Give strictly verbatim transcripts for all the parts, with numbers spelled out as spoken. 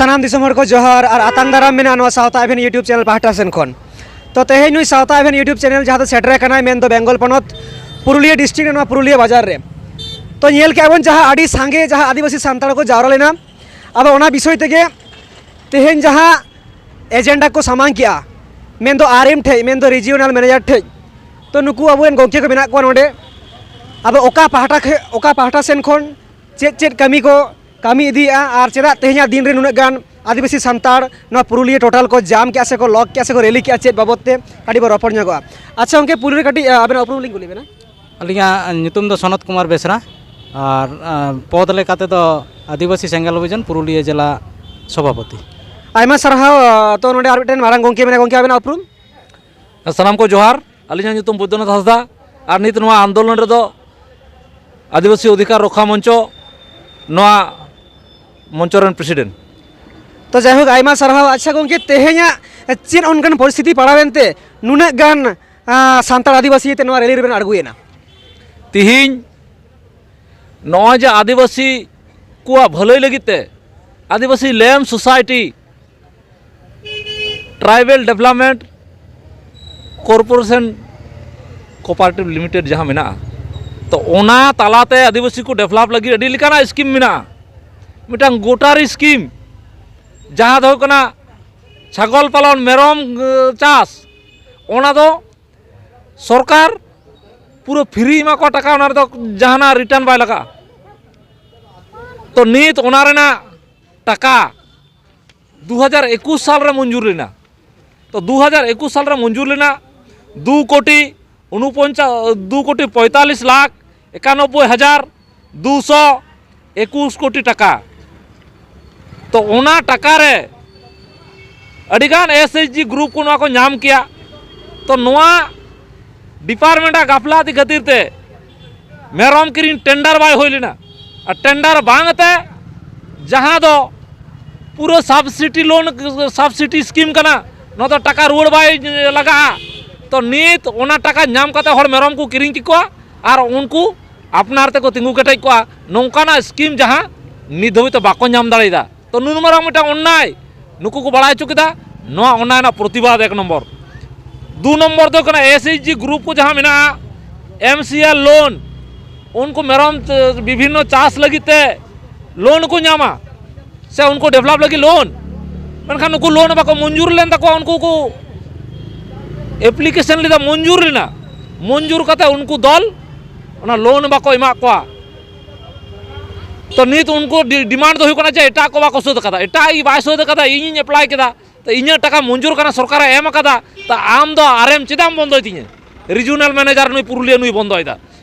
ᱥᱟᱱᱟᱢ ᱫᱤᱥᱚᱢ ᱦᱚᱲ ᱠᱚ ᱡᱚᱦᱟᱨ ᱟᱨ ᱟᱛᱟᱝ ᱫᱟᱨᱟᱢ ᱢᱮᱱᱟᱜᱼᱟ ᱱᱚᱣᱟ ᱥᱟᱶᱛᱟ ᱮᱵᱷᱮᱱ YouTube ᱪᱮᱱᱮᱞ ᱯᱟᱦᱴᱟ ᱥᱮᱱ ᱠᱷᱚᱱ᱾ ᱛᱚ, ᱛᱮᱦᱮᱧ ᱱᱩᱭ ᱥᱟᱶᱛᱟ ᱮᱵᱷᱮᱱ YouTube ᱪᱮᱱᱮᱞ, ᱡᱟᱦᱟᱸ ᱫᱚ ᱥᱮᱴᱮᱨ ᱟᱠᱟᱱᱟᱭ, ᱢᱮᱱᱫᱚ ᱵᱮᱝᱜᱚᱞ ᱯᱚᱱᱚᱛ ᱯᱩᱨᱩᱞᱤᱭᱟᱹ ᱰᱤᱥᱴᱨᱤᱠᱴ ᱨᱮ, ᱱᱚᱣᱟ ᱯᱩᱨᱩᱞᱤᱭᱟᱹ ᱵᱟᱡᱟᱨ ᱨᱮ᱾ ᱛᱚ, ᱧᱮᱞ ᱠᱮᱜᱼᱟ ᱵᱚᱱ ᱡᱟᱦᱟᱸ ᱟᱹᱰᱤ ᱥᱟᱸᱜᱮ ᱡᱟᱦᱟᱸ ᱟᱹᱫᱤᱵᱟᱹᱥᱤ ᱥᱟᱱᱛᱟᱲ ᱠᱚ ᱡᱟᱣᱨᱟ ᱞᱮᱱᱟ, ᱟᱫᱚ ᱚᱱᱟ ᱵᱤᱥᱚᱭ ᱛᱮᱜᱮ ᱛᱮᱦᱮᱧ ᱡᱟᱦᱟᱸ ᱮᱡᱮᱱᱰᱟ ᱠᱚ ᱥᱟᱢᱟᱝ ᱠᱮᱜᱼᱟ, ᱢᱮᱱᱫᱚ ᱟᱨ ᱮᱢ ᱴᱷᱮᱡ, ᱢᱮᱱᱫᱚ ᱨᱤᱡᱤᱭᱚᱱᱟᱞ ᱢᱮᱱᱮᱡᱟᱨ ᱴᱷᱮᱡ᱾ ᱛᱚ, ᱱᱩᱠᱩ ᱟᱵᱚᱨᱮᱱ ᱜᱚᱢᱠᱮ ᱠᱚ ᱢᱮᱱᱟᱜ ᱠᱚᱣᱟ ᱱᱚᱰᱮ᱾ ᱟᱫᱚ ᱚᱠᱟ ᱯᱟᱦᱴᱟ ᱠᱷᱮ-, ᱚᱠᱟ ᱯᱟᱦᱴᱟ ᱥᱮᱱ ᱠᱷᱚᱱ ᱪᱮᱫ ᱪᱮᱫ ᱠᱟᱹᱢᱤ ᱠᱚ ᱠᱟᱹᱢᱤ ᱤᱫᱤᱭᱮᱫᱼᱟ ᱟᱨ ᱪᱮᱫᱟᱜ ᱛᱮᱦᱮᱧᱟᱜ ᱫᱤᱱ ᱨᱮ ᱱᱩᱱᱟᱹᱜ ᱜᱟᱱ ᱟᱹᱫᱤᱵᱟᱹᱥᱤ ᱥᱟᱱᱛᱟᱲ ᱱᱚᱣᱟ ᱯᱩᱨᱩᱞᱤᱭᱟᱹ ᱴᱚᱴᱟᱞ ᱠᱚ ᱡᱟᱢ ᱠᱮᱜᱼᱟ ᱥᱮ ᱠᱚ ᱞᱚᱠ ᱠᱮᱜᱼᱟ ᱥᱮ ᱠᱚ ᱨᱮᱞᱤ ᱠᱮᱜᱼᱟ, ᱪᱮᱫ ᱵᱟᱵᱚᱫ ᱛᱮ ᱠᱟᱹᱴᱤᱡ ᱵᱚ ᱨᱚᱯᱚᱲ ᱧᱚᱜᱚᱜᱼᱟ᱾ ᱟᱪᱪᱷᱟ ᱜᱚᱢᱠᱮ, ᱯᱩᱭᱞᱩ ᱨᱮ ᱠᱟᱹᱴᱤᱡ, ᱟᱵᱮᱱᱟᱜ ᱩᱯᱨᱩᱢ ᱞᱤᱧ ᱠᱩᱞᱤ ᱵᱮᱱᱟ᱾ ᱟᱹᱞᱤᱧᱟᱜ ᱧᱩᱛᱩᱢ ᱫᱚ ᱥᱚᱱᱚᱛ ᱠᱩᱢᱟᱨ ᱵᱮᱥᱨᱟ, ᱟᱨ, ᱟᱨ ᱯᱚᱫᱽ ᱞᱮᱠᱟ ᱛᱮᱫᱚ ᱟᱹᱫᱤᱵᱟᱹᱥᱤ ᱥᱮᱸᱜᱮᱞ ᱚᱵᱷᱤᱡᱟᱱ ᱯᱩᱨᱩᱞᱤᱭᱟᱹ ᱡᱮᱞᱟ ᱥᱚᱵᱷᱟᱯᱚᱛᱤ᱾ ᱟᱭᱢᱟ ᱥᱟᱨᱦᱟᱣ᱾ ᱛᱚ, ᱱᱚᱰᱮ ᱟᱨ ᱢᱤᱫᱴᱮᱱ ᱢᱟᱨᱟᱝ ᱜᱚᱢᱠᱮ ᱢᱮᱱᱟᱭᱟ᱾ ᱜᱚᱢᱠᱮ, ᱟᱵᱮᱱᱟᱜ ᱩᱯᱨᱩᱢ? ᱥᱟᱱᱟᱢ ᱠᱚ ᱡᱚᱦᱟᱨ᱾ ᱟᱹᱞᱤᱧᱟᱜ ᱧᱩᱛᱩᱢ ᱵᱳᱭᱫᱚᱱᱟᱛᱷ ᱦᱟᱸᱥᱫᱟ᱾ ᱟᱨ ᱱᱤᱛ ᱱᱚᱣᱟ ᱟᱱᱫᱳᱞᱚᱱ ᱨᱮᱫᱚ ᱟᱹᱫᱤᱵᱟᱹᱥᱤ ᱚᱫᱷᱤᱠᱟᱨ ᱨᱚᱠᱠᱷᱟ ᱢᱚᱧᱪᱚ, ᱱᱚᱣᱟ ᱢᱚᱧᱪᱚ ᱨᱮᱱ ᱯᱨᱮᱥᱤᱰᱮᱱᱴ᱾ ᱛᱚ, ᱡᱟᱭᱦᱳᱠ, ᱟᱭᱢᱟ ᱥᱟᱨᱦᱟᱣ᱾ ᱟᱪᱪᱷᱟ ᱜᱚᱢᱠᱮ, ᱛᱮᱦᱮᱧᱟᱜ ᱪᱮᱫ ᱚᱱᱠᱟᱱ ᱯᱚᱨᱤᱥᱛᱷᱤᱛᱤ ᱯᱟᱲᱟᱣᱮᱱ ᱛᱮ ᱱᱩᱱᱟᱹᱜ ᱜᱟᱱ, ᱟᱸ, ᱥᱟᱱᱛᱟᱲ ᱟᱹᱫᱤᱵᱟᱹᱥᱤ ᱛᱮ ᱱᱚᱣᱟ ᱨᱮᱞᱤ ᱨᱮᱵᱮᱱ ᱟᱬᱜᱚᱭᱮᱱᱟ? ᱛᱤᱦᱤᱧ ᱱᱚᱜᱼᱚᱭ ᱡᱮ ᱟᱹᱫᱤᱵᱟᱹᱥᱤ ᱠᱚᱣᱟᱜ ᱵᱷᱟᱹᱞᱟᱹᱭ ᱞᱟᱹᱜᱤᱫ ᱛᱮ ᱟᱹᱫᱤᱵᱟᱹᱥᱤ lamp society tribal development corporation cooperative limited ᱡᱟᱦᱟᱸ ᱢᱮᱱᱟᱜᱼᱟ, ᱛᱚ ᱚᱱᱟ ᱛᱟᱞᱟᱛᱮ ᱟᱹᱫᱤᱵᱟᱹᱥᱤ ᱠᱚ ᱰᱮᱵᱷᱞᱚᱯ ᱞᱟᱹᱜᱤᱫ ᱟᱹᱰᱤ ᱞᱮᱠᱟᱱᱟᱜ ᱥᱠᱤᱢ ᱢᱮᱱᱟᱜᱼᱟ᱾ ᱢᱤᱫᱴᱟᱝ ᱜᱳᱴᱟᱨᱤ ᱥᱠᱤᱢ, ᱡᱟᱦᱟᱸ ᱫᱚ ᱦᱩᱭᱩᱜ ᱠᱟᱱᱟ ᱪᱷᱟᱜᱚᱞ ᱯᱟᱞᱚᱱ, ᱢᱮᱨᱚᱢ, ᱮ, ᱪᱟᱥ, ᱚᱱᱟ ᱫᱚ ᱥᱚᱨᱠᱟᱨ ᱯᱩᱨᱟᱹ ᱯᱷᱨᱤ ᱮᱢᱟ ᱠᱚᱣᱟ ᱴᱟᱠᱟ, ᱚᱱᱟ ᱨᱮᱫᱚ ᱡᱟᱦᱟᱱᱟᱜ ᱨᱤᱴᱟᱨᱱ ᱵᱟᱭ ᱞᱟᱜᱟᱜᱼᱟ᱾ ᱛᱚ ᱱᱤᱛ ᱚᱱᱟ ᱨᱮᱱᱟᱜ ᱴᱟᱠᱟ ᱫᱩ ᱦᱟᱡᱟᱨ ᱮᱠᱩᱥ ᱥᱟᱞ ᱨᱮ ᱢᱚᱧᱡᱩᱨ ᱞᱮᱱᱟ᱾ ᱛᱚ ᱫᱩ ᱦᱟᱡᱟᱨ ᱮᱠᱩᱥ ᱥᱟᱞ ᱨᱮ ᱢᱚᱧᱡᱩᱨ ᱞᱮᱱᱟ ᱫᱩ ᱠᱳᱴᱤ ᱩᱱᱩᱯᱚᱧᱪᱟᱥ, ᱫᱩ ᱠᱳᱴᱤ ᱯᱚᱸᱭᱛᱟᱞᱞᱤᱥ ᱞᱟᱠᱷ ᱮᱠᱟᱱᱚᱵᱵᱳᱭ ᱦᱟᱡᱟᱨ ᱫᱩᱥᱚ ᱮᱠᱩᱥ ᱠᱳᱴᱤ ᱴᱟᱠᱟ᱾ ᱛᱚ ᱚᱱᱟ ᱴᱟᱠᱟ ᱨᱮ ᱟᱹᱰᱤᱜᱟᱱ ᱮᱥ ᱮᱭᱤᱪ ᱡᱤ ᱜᱨᱩᱯ ᱠᱚ ᱱᱚᱣᱟ ᱠᱚ ᱧᱟᱢ ᱠᱮᱭᱟ᱾ ᱛᱚ ᱱᱚᱣᱟ ᱰᱤᱯᱟᱨᱴᱢᱮᱱᱴ ᱟᱜ ᱜᱟᱯᱷᱞᱟᱛᱤ ᱠᱷᱟᱹᱛᱤᱨ ᱛᱮ ᱢᱮᱨᱚᱢ ᱠᱤᱨᱤᱧ ᱴᱮᱱᱰᱟᱨ ᱵᱟᱭ ᱦᱩᱭ ᱞᱮᱱᱟ᱾ ᱟᱨ ᱴᱮᱱᱰᱟᱨ ᱵᱟᱝ ᱛᱮ ᱡᱟᱦᱟᱸ ᱫᱚ ᱯᱩᱨᱟᱹ ᱥᱟᱵᱥᱤᱰᱤ ᱞᱳᱱ, ᱥᱟᱵᱥᱤᱰᱤ ᱥᱠᱤᱢ ᱠᱟᱱᱟ, ᱱᱚᱣᱟ ᱫᱚ ᱴᱟᱠᱟ ᱨᱩᱣᱟᱹᱲ ᱵᱟᱭ ᱞᱟᱜᱟᱜᱼᱟ᱾ ᱛᱚ ᱱᱤᱛ ᱚᱱᱟ ᱴᱟᱠᱟ ᱧᱟᱢ ᱠᱟᱛᱮ ᱦᱚᱲ ᱢᱮᱨᱚᱢ ᱠᱚ ᱠᱤᱨᱤᱧ ᱠᱮᱠᱚᱣᱟ ᱟᱨ ᱩᱱᱠᱩ ᱟᱯᱱᱟᱨ ᱛᱮᱠᱚ ᱛᱤᱸᱜᱩ ᱠᱮᱴᱮᱡ ᱠᱚᱜᱼᱟ᱾ ᱱᱚᱝᱠᱟᱱᱟᱜ ᱥᱠᱤᱢ ᱡᱟᱦᱟᱸ ᱱᱤᱛ ᱫᱷᱟᱹᱵᱤᱡ ᱛᱮ ᱵᱟᱠᱚ ᱧᱟᱢ ᱫᱟᱲᱮᱭᱟᱫᱟ᱾ ᱛᱚ ᱱᱩᱱ ᱢᱟᱨᱟᱝ ᱢᱤᱫᱴᱟᱝ ᱚᱱᱱᱟᱭ ᱱᱩᱠᱩ ᱠᱚ ᱵᱟᱲᱟᱭ ᱦᱚᱪᱚ ᱠᱮᱫᱟ᱾ ᱱᱚᱣᱟ ᱚᱱᱱᱟᱭ ᱨᱮᱱᱟᱜ ᱯᱨᱚᱛᱤᱵᱟᱫ ᱮᱠ ᱱᱚᱢᱵᱚᱨ᱾ ᱫᱩ ᱱᱚᱢᱵᱚᱨ ᱫᱚ ᱦᱩᱭᱩᱜ ᱠᱟᱱᱟ, ᱮᱥ ᱮᱭᱤᱪ ᱡᱤ ᱜᱨᱩᱯ ᱠᱚ ᱡᱟᱦᱟᱸ ᱢᱮᱱᱟᱜᱼᱟ, ᱮᱢ ᱥᱤ ᱟᱨ ᱞᱳᱱ, ᱩᱱᱠᱩ ᱢᱮᱨᱚᱢ ᱪ-, ᱵᱤᱵᱷᱤᱱᱱᱚ ᱪᱟᱥ ᱞᱟᱹᱜᱤᱫ ᱛᱮ ᱞᱳᱱ ᱠᱚ ᱧᱟᱢᱟ, ᱥᱮ ᱩᱱᱠᱩ ᱰᱮᱵᱷᱞᱚᱯ ᱞᱟᱹᱜᱤᱫ ᱞᱳᱱ, ᱢᱮᱱᱠᱷᱟᱱ ᱱᱩᱠᱩ ᱞᱳᱱ ᱵᱟᱠᱚ ᱢᱚᱧᱡᱩᱨ ᱞᱮᱱ ᱛᱟᱠᱚᱣᱟ, ᱩᱱᱠᱩ ᱠᱚ ᱮᱯᱞᱤᱠᱮᱥᱚᱱ ᱞᱮᱫᱟ, ᱢᱚᱧᱡᱩᱨ ᱞᱮᱱᱟ, ᱢᱚᱧᱡᱩᱨ ᱠᱟᱛᱮ ᱩᱱᱠᱩ ᱫᱚᱞ ᱚᱱᱟ ᱞᱳᱱ ᱵᱟᱠᱚ ᱮᱢᱟᱜ ᱠᱚᱣᱟ᱾ ᱛᱚ ᱱᱤᱛ ᱩᱱᱠᱩ ᱰᱤ-, ᱰᱤᱢᱟᱱᱰ ᱫᱚ ᱦᱩᱭᱩᱜ ᱠᱟᱱᱟ ᱡᱮ ᱮᱴᱟᱜ ᱠᱚ ᱵᱟᱠᱚ ᱥᱳᱫᱷ ᱠᱟᱫᱟ, ᱮᱴᱟᱜ ᱤᱧ ᱵᱟᱭ ᱥᱳᱫᱷ ᱠᱟᱫᱟ, ᱤᱧᱤᱧ ᱮᱯᱞᱟᱭ ᱠᱮᱫᱟ, ᱛᱚ ᱤᱧᱟᱹᱜ ᱴᱟᱠᱟ ᱢᱚᱧᱡᱩᱨ ᱠᱟᱱᱟ, ᱥᱚᱨᱠᱟᱨᱮ ᱮᱢ ᱠᱟᱫᱟ, ᱛᱚ ᱟᱢ ᱫᱚ ᱟᱨᱮᱢ ᱪᱮᱫᱟᱜ ᱮᱢ ᱵᱚᱱᱫᱚᱭ ᱛᱤᱧᱟᱹ? ᱨᱤᱡᱤᱭᱚᱱᱟᱞ ᱢᱮᱱᱮᱡᱟᱨ ᱱᱩᱭ ᱯᱩᱨᱩᱞᱤᱭᱟᱹ ᱱᱩᱭ ᱵᱚᱱᱫᱚᱭᱮᱫᱟ᱾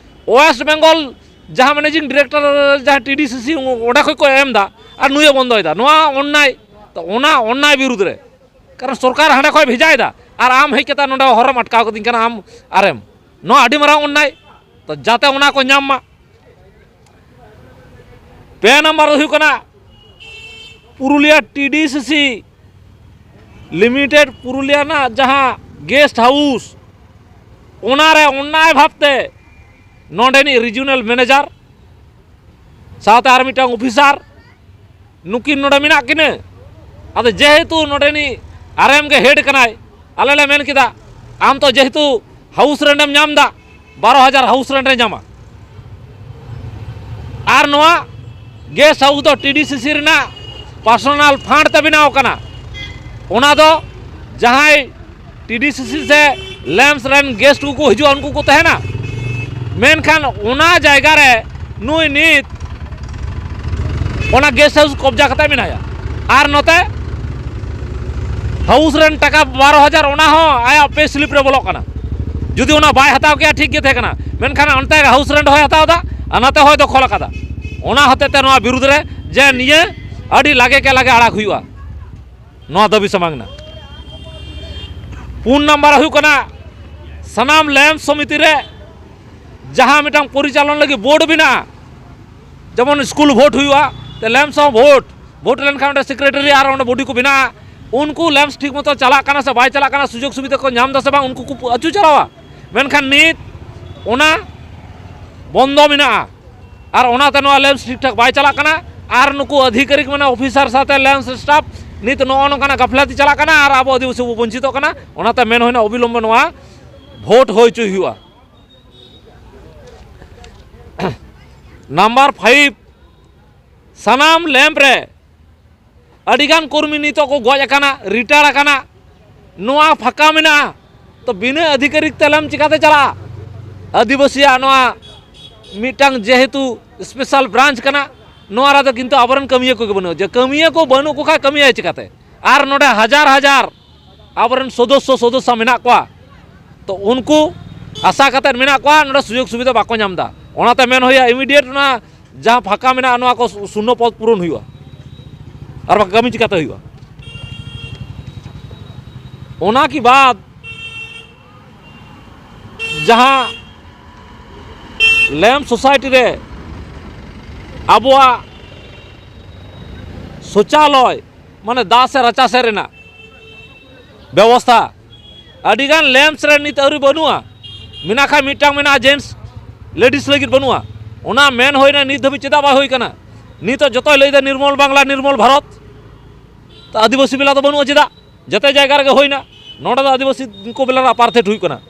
ᱳᱭᱮᱥᱴ ᱵᱮᱝᱜᱚᱞ ᱡᱟᱦᱟᱸ ᱢᱮᱱᱮᱡᱤᱝ ᱰᱤᱨᱮᱠᱴᱚᱨ, ᱡᱟᱦᱟᱸ ᱴᱤ ᱰᱤ ᱥᱤ ᱥᱤ, ᱚᱸᱰᱮ ᱠᱷᱚᱱ ᱠᱚ ᱮᱢ ᱮᱫᱟ ᱟᱨ ᱱᱩᱭᱮ ᱵᱚᱱᱫᱚᱭᱮᱫᱟ᱾ ᱱᱚᱣᱟ ᱚᱱᱱᱟᱭ, ᱛᱚ ᱚᱱᱟ ᱚᱱᱱᱟᱭ ᱵᱤᱨᱩᱫᱽ ᱨᱮ, ᱠᱟᱨᱚᱱ ᱥᱚᱨᱠᱟᱨ ᱦᱟᱸᱰᱮ ᱠᱷᱚᱱ ᱵᱷᱮᱡᱟᱭᱮᱫᱟ ᱟᱨ ᱟᱢ ᱦᱮᱡ ᱠᱟᱛᱮ ᱱᱚᱰᱮ ᱦᱚᱨᱮᱢ ᱟᱴᱠᱟᱣ ᱠᱟᱹᱫᱤᱧ ᱠᱟᱱᱟ, ᱟᱢ ᱟᱨᱮᱢ, ᱱᱚᱣᱟ ᱟᱹᱰᱤ ᱢᱟᱨᱟᱝ ᱚᱱᱱᱟᱭ᱾ ᱛᱚ ᱡᱟᱛᱮ ᱚᱱᱟ ᱠᱚ ᱧᱟᱢ ᱢᱟ᱾ ᱯᱮ ᱱᱟᱢᱵᱟᱨ ᱫᱚ ᱦᱩᱭᱩᱜ ᱠᱟᱱᱟ ᱯᱩᱨᱩᱞᱤᱭᱟ ᱴᱤ ᱰᱤ ᱥᱤ ᱥᱤ ᱞᱤᱢᱤᱴᱮᱰ ᱯᱩᱨᱩᱞᱤᱭᱟ ᱨᱮᱱᱟᱜ ᱡᱟᱦᱟᱸ ᱜᱮᱥᱴ ᱦᱟᱣᱩᱥ, ᱚᱱᱟᱨᱮ ᱚᱱᱱᱟᱭ ᱵᱷᱟᱵᱽᱛᱮ ᱱᱚᱰᱮᱱᱤᱡ ᱨᱤᱡᱤᱭᱚᱱᱟᱞ ᱢᱮᱱᱮᱡᱟᱨ ᱥᱟᱶᱛᱮ ᱟᱨ ᱢᱤᱫᱴᱟᱝ ᱚᱯᱷᱤᱥᱟᱨ, ᱱᱩᱠᱤᱱ ᱱᱚᱰᱮ ᱢᱮᱱᱟᱜ ᱠᱤᱱᱟᱹ᱾ ᱟᱫᱚ ᱡᱮᱦᱮᱛᱩ ᱱᱚᱰᱮᱱᱤᱡ ᱟᱨ ᱮᱢ ᱜᱮ ᱦᱮᱰ ᱠᱟᱱᱟᱭ, ᱟᱞᱮ ᱞᱮ ᱢᱮᱱ ᱠᱮᱫᱟ, ᱟᱢ ᱛᱚ ᱡᱮᱦᱮᱛᱩ ᱦᱟᱣᱩᱥ ᱨᱮᱱᱴ ᱮᱢ ᱧᱟᱢ ᱮᱫᱟ, ᱵᱟᱨᱚ ᱦᱟᱡᱟᱨ ᱦᱟᱣᱩᱥ ᱨᱮᱱᱴ ᱮ ᱧᱟᱢᱟ᱾ ᱟᱨ ᱱᱚᱣᱟ ᱜᱮᱥᱴ ᱦᱟᱣᱩᱥ ᱫᱚ ᱴᱤ ᱰᱤ ᱥᱤ ᱥᱤ ᱨᱮᱱᱟᱜ ᱯᱟᱨᱥᱚᱱᱟᱞ ᱯᱷᱟᱱᱰ ᱛᱮ ᱵᱮᱱᱟᱣ ᱠᱟᱱᱟ᱾ ᱚᱱᱟ ᱫᱚ ᱡᱟᱦᱟᱸᱭ ᱴᱤ ᱰᱤ ᱥᱤ ᱥᱤ ᱥᱮ ᱞᱮᱢᱯᱥ ᱨᱮᱱ ᱜᱮᱥᱴ ᱠᱚᱠᱚ ᱦᱤᱡᱩᱜᱼᱟ, ᱩᱱᱠᱩ ᱠᱚ ᱛᱟᱦᱮᱱᱟ᱾ ᱢᱮᱱᱠᱷᱟᱱ ᱚᱱᱟ ᱡᱟᱭᱜᱟ ᱨᱮ ᱱᱩᱭ ᱱᱤᱛ ᱚᱱᱟ ᱜᱮᱥᱴ ᱦᱟᱣᱩᱥ ᱠᱚᱵᱡᱟ ᱠᱟᱛᱮ ᱢᱮᱱᱟᱭᱟ᱾ ᱟᱨ ᱱᱚᱛᱮ ᱦᱟᱣᱩᱥ ᱨᱮᱱ ᱴᱟᱠᱟ ᱵᱟᱨᱚ ᱦᱟᱡᱟᱨ, ᱚᱱᱟ ᱦᱚᱸ ᱟᱭᱟᱜ ᱯᱮ ᱥᱞᱤᱯ ᱨᱮ ᱵᱚᱞᱚᱜ ᱠᱟᱱᱟ᱾ ᱡᱩᱫᱤ ᱚᱱᱟ ᱵᱟᱭ ᱦᱟᱛᱟᱣ ᱠᱮᱭᱟ, ᱴᱷᱤᱠ ᱜᱮ ᱛᱟᱦᱮᱸ ᱠᱟᱱᱟ, ᱢᱮᱱᱠᱷᱟᱱ ᱚᱱᱛᱮ ᱦᱟᱣᱩᱥ ᱨᱮᱱᱴ ᱦᱚᱸᱭ ᱦᱟᱛᱟᱣ ᱮᱫᱟ ᱟᱨ ᱱᱚᱛᱮ ᱦᱚᱸᱭ ᱫᱚᱠᱷᱚᱞ ᱟᱠᱟᱫᱟ᱾ ᱚᱱᱟ ᱦᱚᱛᱮᱡ ᱛᱮ ᱱᱚᱣᱟ ᱵᱤᱨᱩᱫᱽ ᱨᱮ ᱡᱮ ᱱᱤᱭᱟᱹ ᱟᱹᱰᱤ ᱞᱟᱜᱮ ᱠᱮ ᱞᱟᱜᱮ ᱟᱲᱟᱜ ᱦᱩᱭᱩᱜᱼᱟ, ᱱᱚᱣᱟ ᱫᱟᱹᱵᱤ ᱥᱟᱢᱟᱝ ᱮᱱᱟ᱾ ᱯᱩᱱ ᱱᱟᱢᱵᱟᱨ ᱦᱩᱭᱩᱜ ᱠᱟᱱᱟ, ᱥᱟᱱᱟᱢ ᱞᱮᱢᱯ ᱥᱚᱢᱤᱛᱤ ᱨᱮ ᱡᱟᱦᱟᱸ ᱢᱤᱫᱴᱟᱝ ᱯᱚᱨᱤᱪᱟᱞᱚᱱ ᱞᱟᱹᱜᱤᱫ ᱵᱳᱨᱰ ᱢᱮᱱᱟᱜᱼᱟ, ᱡᱮᱢᱚᱱ ᱥᱠᱩᱞ ᱵᱷᱳᱴ ᱦᱩᱭᱩᱜᱼᱟ, ᱛᱚ ᱞᱮᱢᱯᱥ ᱦᱚᱸ ᱵᱷᱳᱴ, ᱵᱷᱳᱴ ᱞᱮᱱᱠᱷᱟᱱ ᱚᱸᱰᱮ ᱥᱮᱠᱨᱮᱴᱟᱨᱤ ᱟᱨ ᱚᱸᱰᱮ ᱵᱚᱰᱤ ᱠᱚ ᱵᱮᱱᱟᱜᱼᱟ᱾ ᱩᱱᱠᱩ ᱞᱮᱢᱯᱥ ᱴᱷᱤᱠ ᱢᱚᱛᱚ ᱪᱟᱞᱟᱜ ᱠᱟᱱᱟ ᱥᱮ ᱵᱟᱭ ᱪᱟᱞᱟᱜ ᱠᱟᱱᱟ, ᱥᱩᱡᱳᱜᱽ ᱥᱩᱵᱤᱫᱷᱟ ᱠᱚ ᱧᱟᱢ ᱮᱫᱟ ᱥᱮ ᱵᱟᱝ, ᱩᱱᱠᱩ ᱠᱚ ᱟᱹᱪᱩ ᱪᱟᱞᱟᱣᱟ᱾ ᱢᱮᱱᱠᱷᱟᱱ ᱱᱤᱛ ᱚᱱᱟ ᱵᱚᱱᱫᱚ ᱢᱮᱱᱟᱜᱼᱟ ᱟᱨ ᱚᱱᱟᱛᱮ ᱱᱚᱣᱟ ᱞᱮᱢᱯᱥ ᱴᱷᱤᱠ ᱴᱷᱟᱠ ᱵᱟᱭ ᱪᱟᱞᱟᱜ ᱠᱟᱱᱟ᱾ ᱟᱨ ᱱᱩᱠᱩ ᱚᱫᱷᱤᱠᱟᱨᱤᱠ ᱢᱟᱱᱮ ᱚᱯᱷᱤᱥᱟᱨ ᱥᱟᱶᱛᱮ ᱞᱮᱢᱯᱥ ᱥᱴᱟᱯ ᱱᱤᱛ ᱱᱚᱜᱼᱚ ᱱᱚᱝᱠᱟᱱᱟᱜ ᱜᱟᱯᱷᱞᱟᱛᱤ ᱪᱟᱞᱟᱜ ᱠᱟᱱᱟ ᱟᱨ ᱟᱵᱚ ᱟᱹᱫᱤᱵᱟᱹᱥᱤ ᱵᱚ ᱵᱚᱧᱪᱤᱛᱚᱜ ᱠᱟᱱᱟ᱾ ᱚᱱᱟᱛᱮ ᱢᱮᱱ ᱦᱩᱭᱱᱟ ᱚᱵᱤᱞᱚᱢᱵᱚ ᱱᱚᱣᱟ ᱵᱷᱳᱴ ᱦᱩᱭ ᱦᱚᱪᱚᱭ ᱦᱩᱭᱩᱜᱼᱟ᱾ ᱱᱟᱢᱵᱟᱨ ᱯᱷᱟᱭᱤᱵᱷ, ᱥᱟᱱᱟᱢ ᱞᱮᱢᱯ ᱨᱮ ᱟᱹᱰᱤᱜᱟᱱ ᱠᱚᱨᱢᱤ ᱱᱤᱛᱚᱜ ᱠᱚ ᱜᱚᱡ ᱟᱠᱟᱱᱟ, ᱨᱤᱴᱟᱭᱟᱨ ᱟᱠᱟᱱᱟ, ᱱᱚᱣᱟ ᱯᱷᱟᱸᱠᱟ ᱢᱮᱱᱟᱜᱼᱟ᱾ ᱛᱚ ᱵᱤᱱᱟᱹ ᱟᱫᱷᱤᱠᱟᱨᱤᱠ ᱛᱮ ᱞᱮᱢᱯ ᱪᱤᱠᱟᱛᱮ ᱪᱟᱞᱟᱜᱼᱟ? ᱟᱹᱫᱤᱵᱟᱹᱥᱤᱭᱟᱜ ᱱᱚᱣᱟ ᱢᱤᱫᱴᱟᱝ ᱡᱮᱦᱮᱛᱩ ᱥᱯᱮᱥᱟᱞ ᱵᱨᱟᱧᱪ ᱠᱟᱱᱟ, ᱱᱚᱣᱟ ᱨᱮᱫᱚ ᱠᱤᱱᱛᱩ ᱟᱵᱚᱨᱮᱱ ᱠᱟᱹᱢᱤᱭᱟᱹ ᱠᱚᱜᱮ ᱵᱟᱹᱱᱩᱜᱼᱟ᱾ ᱡᱮ ᱠᱟᱹᱢᱤᱭᱟᱹ ᱠᱚ ᱵᱟᱹᱱᱩᱜ ᱠᱚ ᱠᱷᱟᱱ ᱠᱟᱹᱢᱤᱭᱟᱭ ᱪᱤᱠᱟᱛᱮ? ᱟᱨ ᱱᱚᱰᱮ ᱦᱟᱡᱟᱨ ᱦᱟᱡᱟᱨ ᱟᱵᱚᱨᱮᱱ ᱥᱚᱫᱚᱥᱥᱚ ᱥᱚᱫᱚᱥᱥᱟ ᱢᱮᱱᱟᱜ ᱠᱚᱣᱟ, ᱛᱚ ᱩᱱᱠᱩ ᱟᱥᱟ ᱠᱟᱛᱮᱫ ᱢᱮᱱᱟᱜ ᱠᱚᱣᱟ, ᱱᱚᱰᱮ ᱥᱩᱡᱳᱜᱽ ᱥᱩᱵᱤᱫᱷᱟ ᱵᱟᱠᱚ ᱧᱟᱢ ᱮᱫᱟ᱾ ᱚᱱᱟᱛᱮ ᱢᱮᱱ ᱦᱩᱭᱩᱜᱼᱟ, ᱤᱢᱤᱰᱤᱭᱮᱴ ᱚᱱᱟ ᱡᱟᱦᱟᱸ ᱯᱷᱟᱸᱠᱟ ᱢᱮᱱᱟᱜᱼᱟ, ᱱᱚᱣᱟ ᱠᱚ ᱥᱩᱱᱱᱚ ᱯᱚᱫᱽ ᱯᱩᱨᱚᱱ ᱦᱩᱭᱩᱜᱼᱟ, ᱟᱨ ᱵᱟᱝ ᱠᱟᱹᱢᱤ ᱪᱤᱠᱟᱛᱮ ᱦᱩᱭᱩᱜᱼᱟ? ᱚᱱᱟ ᱠᱤ ᱵᱟᱫ ᱡᱟᱦᱟᱸ ᱞᱮᱢᱯ ᱥᱳᱥᱟᱭᱴᱤ ᱨᱮ ᱟᱵᱚᱣᱟᱜ ᱥᱚᱪᱟᱞᱚᱭ, ᱢᱟᱱᱮ ᱫᱟᱜ ᱥᱮ ᱨᱟᱪᱟ ᱥᱮᱫ ᱨᱮᱱᱟᱜ ᱵᱮᱵᱚᱥᱛᱷᱟ, ᱟᱹᱰᱤᱜᱟᱱ ᱞᱮᱢᱯᱥ ᱨᱮ ᱱᱤᱛ ᱟᱹᱣᱨᱤ ᱵᱟᱹᱱᱩᱜᱼᱟ᱾ ᱢᱮᱱᱟᱜ ᱠᱷᱟᱱ ᱢᱤᱫᱴᱟᱝ ᱢᱮᱱᱟᱜᱼᱟ, ᱡᱮᱱᱴᱥ, ᱞᱮᱰᱤᱥ ᱞᱟᱹᱜᱤᱫ ᱵᱟᱹᱱᱩᱜᱼᱟ᱾ ᱚᱱᱟ ᱢᱮᱱ ᱦᱩᱭᱱᱟ, ᱱᱤᱛ ᱫᱷᱟᱹᱵᱤᱡ ᱪᱮᱫᱟᱜ ᱵᱟᱭ ᱦᱩᱭ ᱠᱟᱱᱟ? ᱱᱤᱛᱚᱜ ᱡᱚᱛᱚᱭ ᱞᱟᱹᱭᱫᱟ ᱱᱤᱨᱢᱚᱞ ᱵᱟᱝᱞᱟ, ᱱᱤᱨᱢᱚᱞ ᱵᱷᱟᱨᱚᱛ᱾ ᱛᱚ ᱟᱹᱫᱤᱵᱟᱹᱥᱤ ᱢᱮᱞᱟ ᱫᱚ ᱵᱟᱹᱱᱩᱜᱼᱟ ᱪᱮᱫᱟᱜ? ᱡᱚᱛᱚ ᱡᱟᱭᱜᱟ ᱨᱮᱜᱮ ᱦᱩᱭᱱᱟ, ᱱᱚᱰᱮ ᱫᱚ ᱟᱹᱫᱤᱵᱟᱹᱥᱤ ᱠᱚ ᱢᱮᱞᱟ ᱨᱮ ᱟᱯᱟᱨᱛᱷᱮᱴ ᱦᱩᱭᱩᱜ ᱠᱟᱱᱟ᱾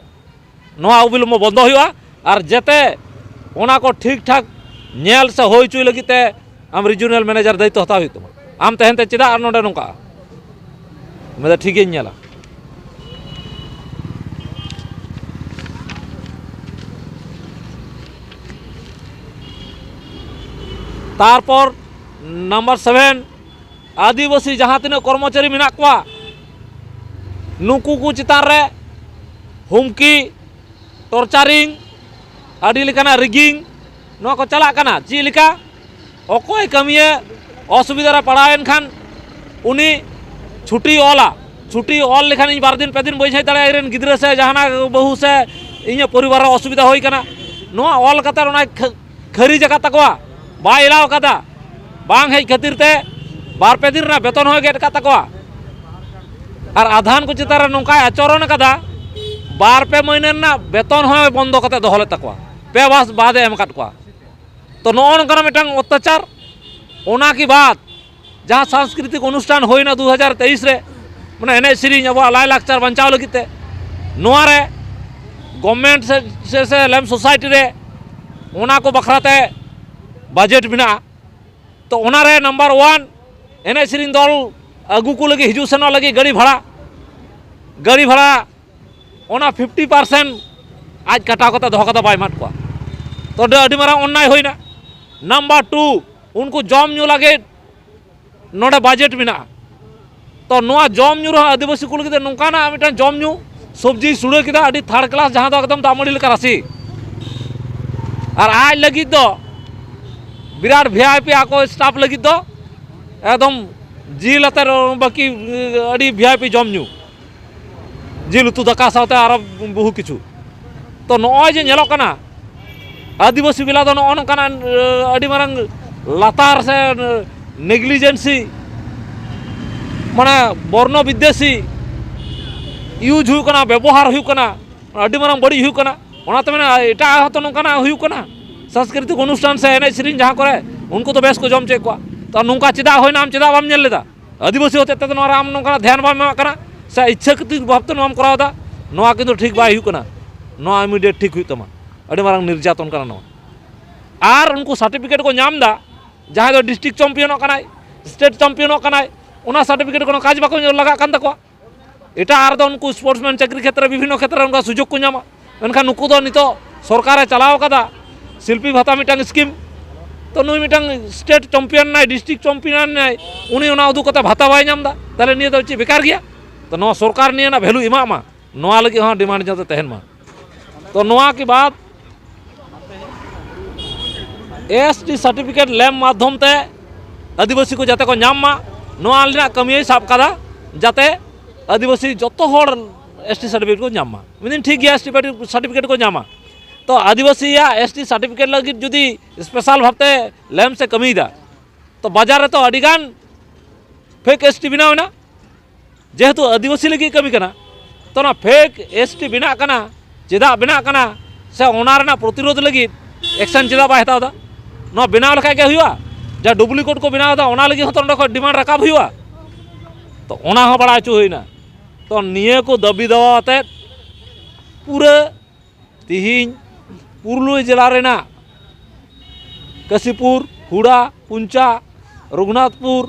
ᱱᱚᱣᱟ ᱚᱵᱤᱞᱚᱢᱵᱚ ᱵᱚᱱᱫᱚ ᱦᱩᱭᱩᱜᱼᱟ᱾ ᱟᱨ ᱡᱟᱛᱮ ᱚᱱᱟ ᱠᱚ ᱴᱷᱤᱠ ᱴᱷᱟᱠ ᱧᱮᱞ ᱥᱮ ᱦᱩᱭ ᱦᱚᱪᱚᱭ ᱞᱟᱹᱜᱤᱫ ᱛᱮ ᱟᱢ ᱨᱤᱡᱤᱭᱚᱱᱟᱞ ᱢᱮᱱᱮᱡᱟᱨ ᱫᱟᱭᱤᱛᱛᱚ ᱦᱟᱛᱟᱣ ᱦᱩᱭᱩᱜ ᱛᱟᱢᱟ᱾ ᱟᱢ ᱛᱟᱦᱮᱱ ᱛᱮ ᱪᱮᱫᱟᱜ ᱟᱨ ᱱᱚᱰᱮ ᱱᱚᱝᱠᱟᱜᱼᱟ? ᱢᱮᱱᱫᱟ, ᱴᱷᱤᱠ ᱜᱮᱧ ᱧᱮᱞᱟ᱾ ᱛᱟᱨᱯᱚᱨ ᱱᱟᱢᱵᱟᱨ ᱥᱮᱵᱷᱮᱱ, ᱟᱹᱫᱤᱵᱟᱹᱥᱤ ᱡᱟᱦᱟᱸ ᱛᱤᱱᱟᱹᱜ ᱠᱚᱨᱢᱚᱪᱟᱨᱤ ᱢᱮᱱᱟᱜ ᱠᱚᱣᱟ, ᱱᱩᱠᱩ ᱠᱚ ᱪᱮᱛᱟᱱ ᱨᱮ ᱦᱩᱢᱠᱤ, ᱴᱚᱨᱪᱟᱨᱤᱝ, ᱟᱹᱰᱤ ᱞᱮᱠᱟᱱᱟᱜ ᱨᱤᱜᱤᱝ, ᱱᱚᱣᱟ ᱠᱚ ᱪᱟᱞᱟᱜ ᱠᱟᱱᱟ᱾ ᱪᱮᱫ ᱞᱮᱠᱟ? ᱚᱠᱚᱭ ᱠᱟᱹᱢᱤᱭᱟᱹ ᱚᱥᱩᱵᱤᱫᱷᱟ ᱨᱮ ᱯᱟᱲᱟᱣᱮᱱ ᱠᱷᱟᱱ ᱩᱱᱤ ᱪᱷᱩᱴᱤ ᱚᱞᱟ᱾ ᱪᱷᱩᱴᱤ ᱚᱞ ᱞᱮᱠᱷᱟᱱ ᱤᱧ ᱵᱟᱨ ᱫᱤᱱ ᱯᱮ ᱫᱤᱱ ᱵᱟᱹᱧ ᱦᱮᱡ ᱫᱟᱲᱮᱭᱟᱜᱼᱟ, ᱤᱧ ᱨᱮᱱ ᱜᱤᱫᱽᱨᱟᱹ ᱥᱮ ᱡᱟᱦᱟᱱᱟᱜ ᱵᱟᱹᱦᱩ ᱥᱮ ᱤᱧᱟᱹᱜ ᱯᱚᱨᱤᱵᱟᱨ ᱨᱮ ᱚᱥᱩᱵᱤᱫᱷᱟ ᱦᱩᱭ ᱠᱟᱱᱟ, ᱱᱚᱣᱟ ᱚᱞ ᱠᱟᱛᱮ ᱚᱱᱟ ᱠᱷᱟᱹ-, ᱠᱷᱟᱹᱨᱤᱡ ᱟᱠᱟᱫ ᱛᱟᱠᱚᱣᱟ, ᱵᱟᱭ ᱮᱞᱟᱣ ᱠᱟᱫᱟ᱾ ᱵᱟᱝ ᱦᱮᱡ ᱠᱷᱟᱹᱛᱤᱨ ᱛᱮ ᱵᱟᱨ ᱯᱮ ᱫᱤᱱ ᱨᱮᱱᱟᱜ ᱵᱮᱛᱚᱱ ᱦᱚᱸᱭ ᱜᱮᱫ ᱟᱠᱟᱫ ᱛᱟᱠᱚᱣᱟ᱾ ᱟᱨ ᱟᱫᱷᱟᱱ ᱠᱚ ᱪᱮᱛᱟᱱ ᱨᱮ ᱱᱚᱝᱠᱟᱭ ᱟᱪᱚᱨᱚᱱ ᱟᱠᱟᱫᱟ, ᱵᱟᱨ ᱯᱮ ᱢᱟᱹᱦᱱᱟᱹ ᱨᱮᱱᱟᱜ ᱵᱮᱛᱚᱱ ᱦᱚᱸᱭ ᱵᱚᱱᱫᱚ ᱠᱟᱛᱮ ᱫᱚᱦᱚ ᱞᱮᱫ ᱛᱟᱠᱚᱣᱟ, ᱯᱮ ᱢᱟᱥ ᱵᱟᱫᱮ ᱮᱢ ᱟᱠᱟᱫ ᱠᱚᱣᱟ᱾ ᱛᱚ ᱱᱚᱜᱼᱚ ᱱᱚᱝᱠᱟᱱᱟᱜ ᱢᱤᱫᱴᱟᱝ ᱚᱛᱛᱟᱪᱟᱨ, ᱚᱱᱟ ᱠᱤ ᱵᱟᱫ ᱡᱟᱦᱟᱸ ᱥᱟᱝᱥᱠᱨᱤᱛᱤᱠ ᱚᱱᱩᱥᱴᱷᱟᱱ ᱦᱩᱭᱱᱟ ᱫᱩ ᱦᱟᱡᱟᱨ ᱛᱮᱭᱤᱥ ᱨᱮ, ᱢᱟᱱᱮ ᱮᱱᱮᱡ ᱥᱮᱨᱮᱧ ᱟᱵᱚᱣᱟᱜ ᱞᱟᱭᱼᱞᱟᱠᱪᱟᱨ ᱵᱟᱧᱪᱟᱣ ᱞᱟᱹᱜᱤᱫ ᱛᱮ, ᱱᱚᱣᱟ ᱨᱮ ᱜᱚᱵᱷᱢᱮᱱᱴ ᱥᱮ, ᱥᱮ, ᱥᱮ ᱞᱮᱢᱯ ᱥᱳᱥᱟᱭᱴᱤ ᱨᱮ ᱚᱱᱟ ᱠᱚ ᱵᱟᱠᱷᱨᱟ ᱛᱮ ᱵᱟᱡᱮᱴ ᱢᱮᱱᱟᱜᱼᱟ᱾ ᱛᱚ ᱚᱱᱟ ᱨᱮ ᱱᱟᱢᱵᱟᱨ ᱚᱣᱟᱱ ᱮᱱᱮᱡ ᱥᱮᱨᱮᱧ ᱫᱚᱞ ᱟᱹᱜᱩ ᱠᱚ ᱞᱟᱹᱜᱤᱫ, ᱦᱤᱡᱩᱜ ᱥᱮᱱᱚᱜ ᱞᱟᱹᱜᱤᱫ ᱜᱟᱹᱰᱤ ᱵᱷᱟᱲᱟ, ᱜᱟᱹᱰᱤ ᱵᱷᱟᱲᱟ ᱚᱱᱟ ᱯᱷᱤᱯᱴᱤ ᱯᱟᱨᱥᱮᱱᱴ ᱟᱡ ᱠᱟᱴᱟᱣ ᱠᱟᱛᱮ ᱫᱚᱦᱚ ᱠᱟᱛᱮ ᱵᱟᱭ ᱮᱢᱟᱫ ᱠᱚᱣᱟ᱾ ᱛᱚ ᱟᱹᱰᱤ, ᱟᱹᱰᱤ ᱢᱟᱨᱟᱝ ᱚᱱᱱᱟᱭ ᱦᱩᱭᱱᱟ᱾ ᱱᱟᱢᱵᱟᱨ ᱴᱩ, ᱩᱱᱠᱩ ᱡᱚᱢ ᱧᱩ ᱞᱟᱹᱜᱤᱫ ᱱᱚᱰᱮ ᱵᱟᱡᱮᱴ ᱢᱮᱱᱟᱜᱼᱟ᱾ ᱛᱚ ᱱᱚᱣᱟ ᱡᱚᱢ ᱧᱩ ᱨᱮᱦᱚᱸ ᱟᱹᱫᱤᱵᱟᱹᱥᱤ ᱠᱚ ᱞᱟᱹᱜᱤᱫ ᱱᱚᱝᱠᱟᱱᱟᱜ ᱢᱤᱫᱴᱟᱝ ᱡᱚᱢ ᱧᱩ, ᱥᱚᱵᱽᱡᱤ ᱥᱩᱲᱟᱹ ᱠᱮᱫᱟ ᱟᱹᱰᱤ ᱛᱷᱟᱨᱰ ᱠᱞᱟᱥ, ᱡᱟᱦᱟᱸ ᱫᱚ ᱮᱠᱫᱚᱢ ᱫᱟᱜ ᱢᱟᱹᱰᱤ ᱞᱮᱠᱟ ᱨᱟᱥᱮ᱾ ᱟᱨ ᱟᱡ ᱞᱟᱹᱜᱤᱫ ᱫᱚ ᱵᱤᱨᱟᱴ ᱵᱷᱤ ᱟᱭ ᱯᱤ, ᱟᱠᱚ ᱥᱴᱟᱯ ᱞᱟᱹᱜᱤᱫ ᱫᱚ ᱮᱠᱫᱚᱢ ᱡᱤᱞ ᱟᱛᱮ ᱵᱟᱹᱠᱤ ᱟᱹᱰᱤ ᱵᱷᱤ ᱟᱭ ᱯᱤ ᱡᱚᱢ ᱧᱩ, ᱡᱤᱞ ᱩᱛᱩ ᱫᱟᱠᱟ ᱥᱟᱶᱛᱮ ᱟᱨᱚ ᱵᱚᱦᱩ ᱠᱤᱪᱷᱩ᱾ ᱛᱚ ᱱᱚᱜᱼᱚᱭ ᱡᱮ ᱧᱮᱞᱚᱜ ᱠᱟᱱᱟ, ᱟᱹᱫᱤᱵᱟᱹᱥᱤ ᱵᱮᱞᱟ ᱫᱚ ᱱᱚᱜᱼᱚ ᱱᱚᱝᱠᱟᱱᱟᱜ ᱟᱹᱰᱤ ᱢᱟᱨᱟᱝ ᱞᱟᱛᱟᱨ ᱥᱮ ᱱᱮᱜᱽᱞᱤᱡᱮᱱᱥᱤ, ᱢᱟᱱᱮ ᱵᱚᱨᱱᱚ ᱵᱤᱫᱽᱫᱮᱥᱤ ᱤᱭᱩᱡᱽ ᱦᱩᱭᱩᱜ ᱠᱟᱱᱟ, ᱵᱮᱵᱚᱦᱟᱨ ᱦᱩᱭᱩᱜ ᱠᱟᱱᱟ, ᱟᱹᱰᱤ ᱢᱟᱨᱟᱝ ᱵᱟᱹᱲᱤᱡ ᱦᱩᱭᱩᱜ ᱠᱟᱱᱟ᱾ ᱚᱱᱟᱛᱮ ᱢᱮᱱᱟ ᱮᱴᱟᱜ ᱦᱚᱸᱛᱚ ᱱᱚᱝᱠᱟᱱᱟᱜ ᱦᱩᱭᱩᱜ ᱠᱟᱱᱟ, ᱥᱟᱝᱥᱠᱨᱤᱛᱤᱠ ᱚᱱᱩᱥᱴᱷᱟᱱ ᱥᱮ ᱮᱱᱮᱡ ᱥᱮᱨᱮᱧ ᱡᱟᱦᱟᱸ ᱠᱚᱨᱮ ᱩᱱᱠᱩ ᱫᱚ ᱵᱮᱥ ᱠᱚ ᱡᱚᱢ ᱦᱚᱪᱚᱭᱮᱫ ᱠᱚᱣᱟ᱾ ᱛᱚ ᱱᱚᱝᱠᱟ ᱪᱮᱫᱟᱜ ᱦᱩᱭᱱᱟ, ᱟᱢ ᱪᱮᱫᱟᱜ ᱵᱟᱢ ᱧᱮᱞ ᱞᱮᱫᱟ? ᱟᱹᱫᱤᱵᱟᱹᱥᱤ ᱦᱚᱛᱮᱡ ᱛᱮᱫᱚ ᱱᱚᱣᱟ ᱨᱮ ᱟᱢ ᱱᱚᱝᱠᱟᱱᱟᱜ ᱫᱷᱮᱭᱟᱱ ᱵᱟᱢ ᱮᱢᱟᱜ ᱠᱟᱱᱟ ᱥᱮ ᱤᱪᱪᱷᱟᱹ ᱠᱷᱟᱹᱛᱤᱨ ᱵᱷᱟᱵᱽᱛᱮ ᱱᱚᱣᱟᱢ ᱠᱚᱨᱟᱣ ᱮᱫᱟ, ᱱᱚᱣᱟ ᱠᱤᱱᱛᱩ ᱴᱷᱤᱠ ᱵᱟᱭ ᱦᱩᱭᱩᱜ ᱠᱟᱱᱟ᱾ ᱱᱚᱣᱟ ᱤᱢᱤᱰᱤᱭᱮᱴ ᱴᱷᱤᱠ ᱦᱩᱭᱩᱜ ᱛᱟᱢᱟ᱾ ᱟᱹᱰᱤ ᱢᱟᱨᱟᱝ ᱱᱤᱨᱡᱟᱛᱚᱱ ᱠᱟᱱᱟ ᱱᱚᱣᱟ᱾ ᱟᱨ ᱩᱱᱠᱩ ᱥᱟᱨᱴᱤᱯᱷᱤᱠᱮᱴ ᱠᱚ ᱧᱟᱢ ᱮᱫᱟ, ᱡᱟᱦᱟᱸᱭ ᱫᱚ ᱰᱤᱥᱴᱨᱤᱠᱴ ᱪᱟᱢᱯᱤᱭᱟᱱᱚᱜ ᱠᱟᱱᱟᱭ, ᱥᱴᱮᱴ ᱪᱟᱢᱯᱤᱭᱟᱱᱚᱜ ᱠᱟᱱᱟᱭ, ᱚᱱᱟ ᱥᱟᱨᱴᱤᱯᱷᱤᱠᱮᱴ ᱠᱳᱱᱳ ᱠᱟᱡᱽ ᱵᱟᱠᱚ ᱞᱟᱜᱟᱜ ᱠᱟᱱ ᱛᱟᱠᱚᱣᱟ᱾ ᱮᱴᱟᱜ ᱟᱨ ᱫᱚ ᱩᱱᱠᱩ ᱥᱯᱳᱨᱴᱥᱢᱮᱱ ᱪᱟᱹᱠᱨᱤ ᱠᱷᱮᱛᱨᱮ ᱵᱤᱵᱷᱤᱱᱱᱚ ᱠᱷᱮᱛᱨᱮ ᱚᱱᱠᱟ ᱥᱩᱡᱳᱜᱽ ᱠᱚ ᱧᱟᱢᱟ, ᱢᱮᱱᱠᱷᱟᱱ ᱱᱩᱠᱩ ᱫᱚ ᱱᱤᱛᱚᱜ ᱥᱚᱨᱠᱟᱨᱮ ᱪᱟᱞᱟᱣ ᱠᱟᱫᱟ ᱥᱤᱞᱯᱤ ᱵᱷᱟᱛᱟ ᱢᱤᱫᱴᱟᱝ ᱥᱠᱤᱢ᱾ ᱛᱚ ᱱᱩᱭ ᱢᱤᱫᱴᱟᱝ ᱥᱴᱮᱴ ᱪᱟᱢᱯᱤᱭᱟᱱ ᱱᱟᱭ, ᱰᱤᱥᱴᱨᱤᱠᱴ ᱪᱟᱢᱯᱤᱭᱟᱱ ᱱᱟᱭ, ᱩᱱᱤ ᱚᱱᱟ ᱩᱫᱩᱜ ᱠᱟᱛᱮ ᱵᱷᱟᱛᱟ ᱵᱟᱭ ᱧᱟᱢ ᱮᱫᱟ, ᱛᱟᱦᱚᱞᱮ ᱱᱤᱭᱟᱹ ᱫᱚ ᱪᱮᱫ ᱵᱮᱠᱟᱨ ᱜᱮᱭᱟ? ᱛᱚ ᱱᱚᱣᱟ ᱥᱚᱨᱠᱟᱨ ᱱᱤᱭᱟᱹ ᱨᱮᱱᱟᱜ ᱵᱷᱮᱞᱩ ᱮᱢᱟᱜ ᱢᱟ, ᱱᱚᱣᱟ ᱞᱟᱹᱜᱤᱫ ᱦᱚᱸ ᱰᱤᱢᱟᱱᱰ ᱡᱟᱛᱮ ᱛᱟᱦᱮᱱ ᱢᱟ᱾ ᱛᱚ ᱱᱚᱣᱟ ᱠᱤ ᱵᱟᱫ ᱮᱥ ᱴᱤ ᱥᱟᱨᱴᱤᱯᱷᱤᱠᱮᱴ ᱞᱮᱢᱯ ᱢᱟᱫᱽᱫᱷᱚᱢ ᱛᱮ ᱟᱹᱫᱤᱵᱟᱹᱥᱤ ᱠᱚ ᱡᱟᱛᱮ ᱠᱚ ᱧᱟᱢ ᱢᱟ, ᱱᱚᱣᱟ ᱨᱮᱱᱟᱜ ᱠᱟᱹᱢᱤᱭᱮ ᱥᱟᱵ ᱠᱟᱫᱟ, ᱡᱟᱛᱮ ᱟᱹᱫᱤᱵᱟᱹᱥᱤ ᱡᱚᱛᱚ ᱦᱚᱲ ᱮᱥ ᱴᱤ ᱥᱟᱨᱴᱤᱯᱷᱤᱠᱮᱴ ᱠᱚ ᱧᱟᱢ ᱢᱟ᱾ ᱢᱮᱱᱫᱟᱹᱧ ᱴᱷᱤᱠ ᱜᱮᱭᱟ, ᱮᱥ ᱴᱤ ᱥᱟᱨᱴᱤᱯᱷᱤᱠᱮᱴ ᱠᱚ ᱧᱟᱢᱟ, ᱛᱚ ᱟᱹᱫᱤᱵᱟᱹᱥᱤᱭᱟᱜ ᱮᱥ ᱴᱤ ᱥᱟᱨᱴᱤᱯᱷᱤᱠᱮᱴ ᱞᱟᱹᱜᱤᱫ ᱡᱩᱫᱤ ᱥᱯᱮᱥᱟᱞ ᱵᱷᱟᱵᱽᱛᱮ ᱞᱮᱢᱯ ᱥᱮ ᱠᱟᱹᱢᱤᱭᱮᱫᱟ, ᱛᱚ ᱵᱟᱡᱟᱨ ᱨᱮᱛᱚ ᱟᱹᱰᱤᱜᱟᱱ ᱯᱷᱮᱠ ᱮᱥ ᱴᱤ ᱵᱮᱱᱟᱣ ᱮᱱᱟ᱾ ᱡᱮᱦᱮᱛᱩ ᱟᱹᱫᱤᱵᱟᱹᱥᱤ ᱞᱟᱹᱜᱤᱫ ᱠᱟᱹᱢᱤ ᱠᱟᱱᱟ, ᱛᱚ ᱚᱱᱟ ᱯᱷᱮᱠ ᱮᱥ ᱴᱤ ᱵᱮᱱᱟᱜ ᱠᱟᱱᱟ, ᱪᱮᱫᱟᱜ ᱵᱮᱱᱟᱜ ᱠᱟᱱᱟ, ᱥᱮ ᱚᱱᱟ ᱨᱮᱱᱟᱜ ᱯᱨᱚᱛᱤᱨᱳᱫᱷ ᱞᱟᱹᱜᱤᱫ ᱮᱠᱥᱮᱱ ᱪᱮᱫᱟᱜ ᱵᱟᱭ ᱦᱟᱛᱟᱣ ᱮᱫᱟ? ᱱᱚᱣᱟ ᱵᱮᱱᱟᱣ ᱞᱮᱠᱷᱟᱡ ᱜᱮ ᱦᱩᱭᱩᱜᱼᱟ᱾ ᱡᱟᱦᱟᱸ ᱰᱩᱯᱞᱤᱠᱮᱴ ᱠᱚ ᱵᱮᱱᱟᱣ ᱮᱫᱟ, ᱚᱱᱟ ᱞᱟᱹᱜᱤᱫ ᱦᱚᱸᱛᱚ ᱱᱚᱸᱰᱮ ᱠᱷᱚᱱ ᱰᱤᱢᱟᱱᱰ ᱨᱟᱠᱟᱵ ᱦᱩᱭᱩᱜᱼᱟ᱾ ᱛᱚ ᱚᱱᱟ ᱦᱚᱸ ᱵᱟᱲᱟᱭ ᱦᱚᱪᱚ ᱦᱩᱭᱱᱟ᱾ ᱛᱚ ᱱᱤᱭᱟᱹ ᱠᱚ ᱫᱟᱹᱵᱤ ᱫᱟᱣᱟ ᱟᱛᱮᱫ ᱯᱩᱨᱟᱹ ᱛᱤᱦᱤᱧ ᱯᱩᱨᱩᱞᱤᱭᱟᱹ ᱡᱮᱞᱟ ᱨᱮᱱᱟᱜ ᱠᱟᱥᱤᱯᱩᱨ, ᱦᱩᱲᱟ, ᱯᱩᱧᱪᱟ, ᱨᱚᱜᱷᱩᱱᱟᱛᱷᱯᱩᱨ,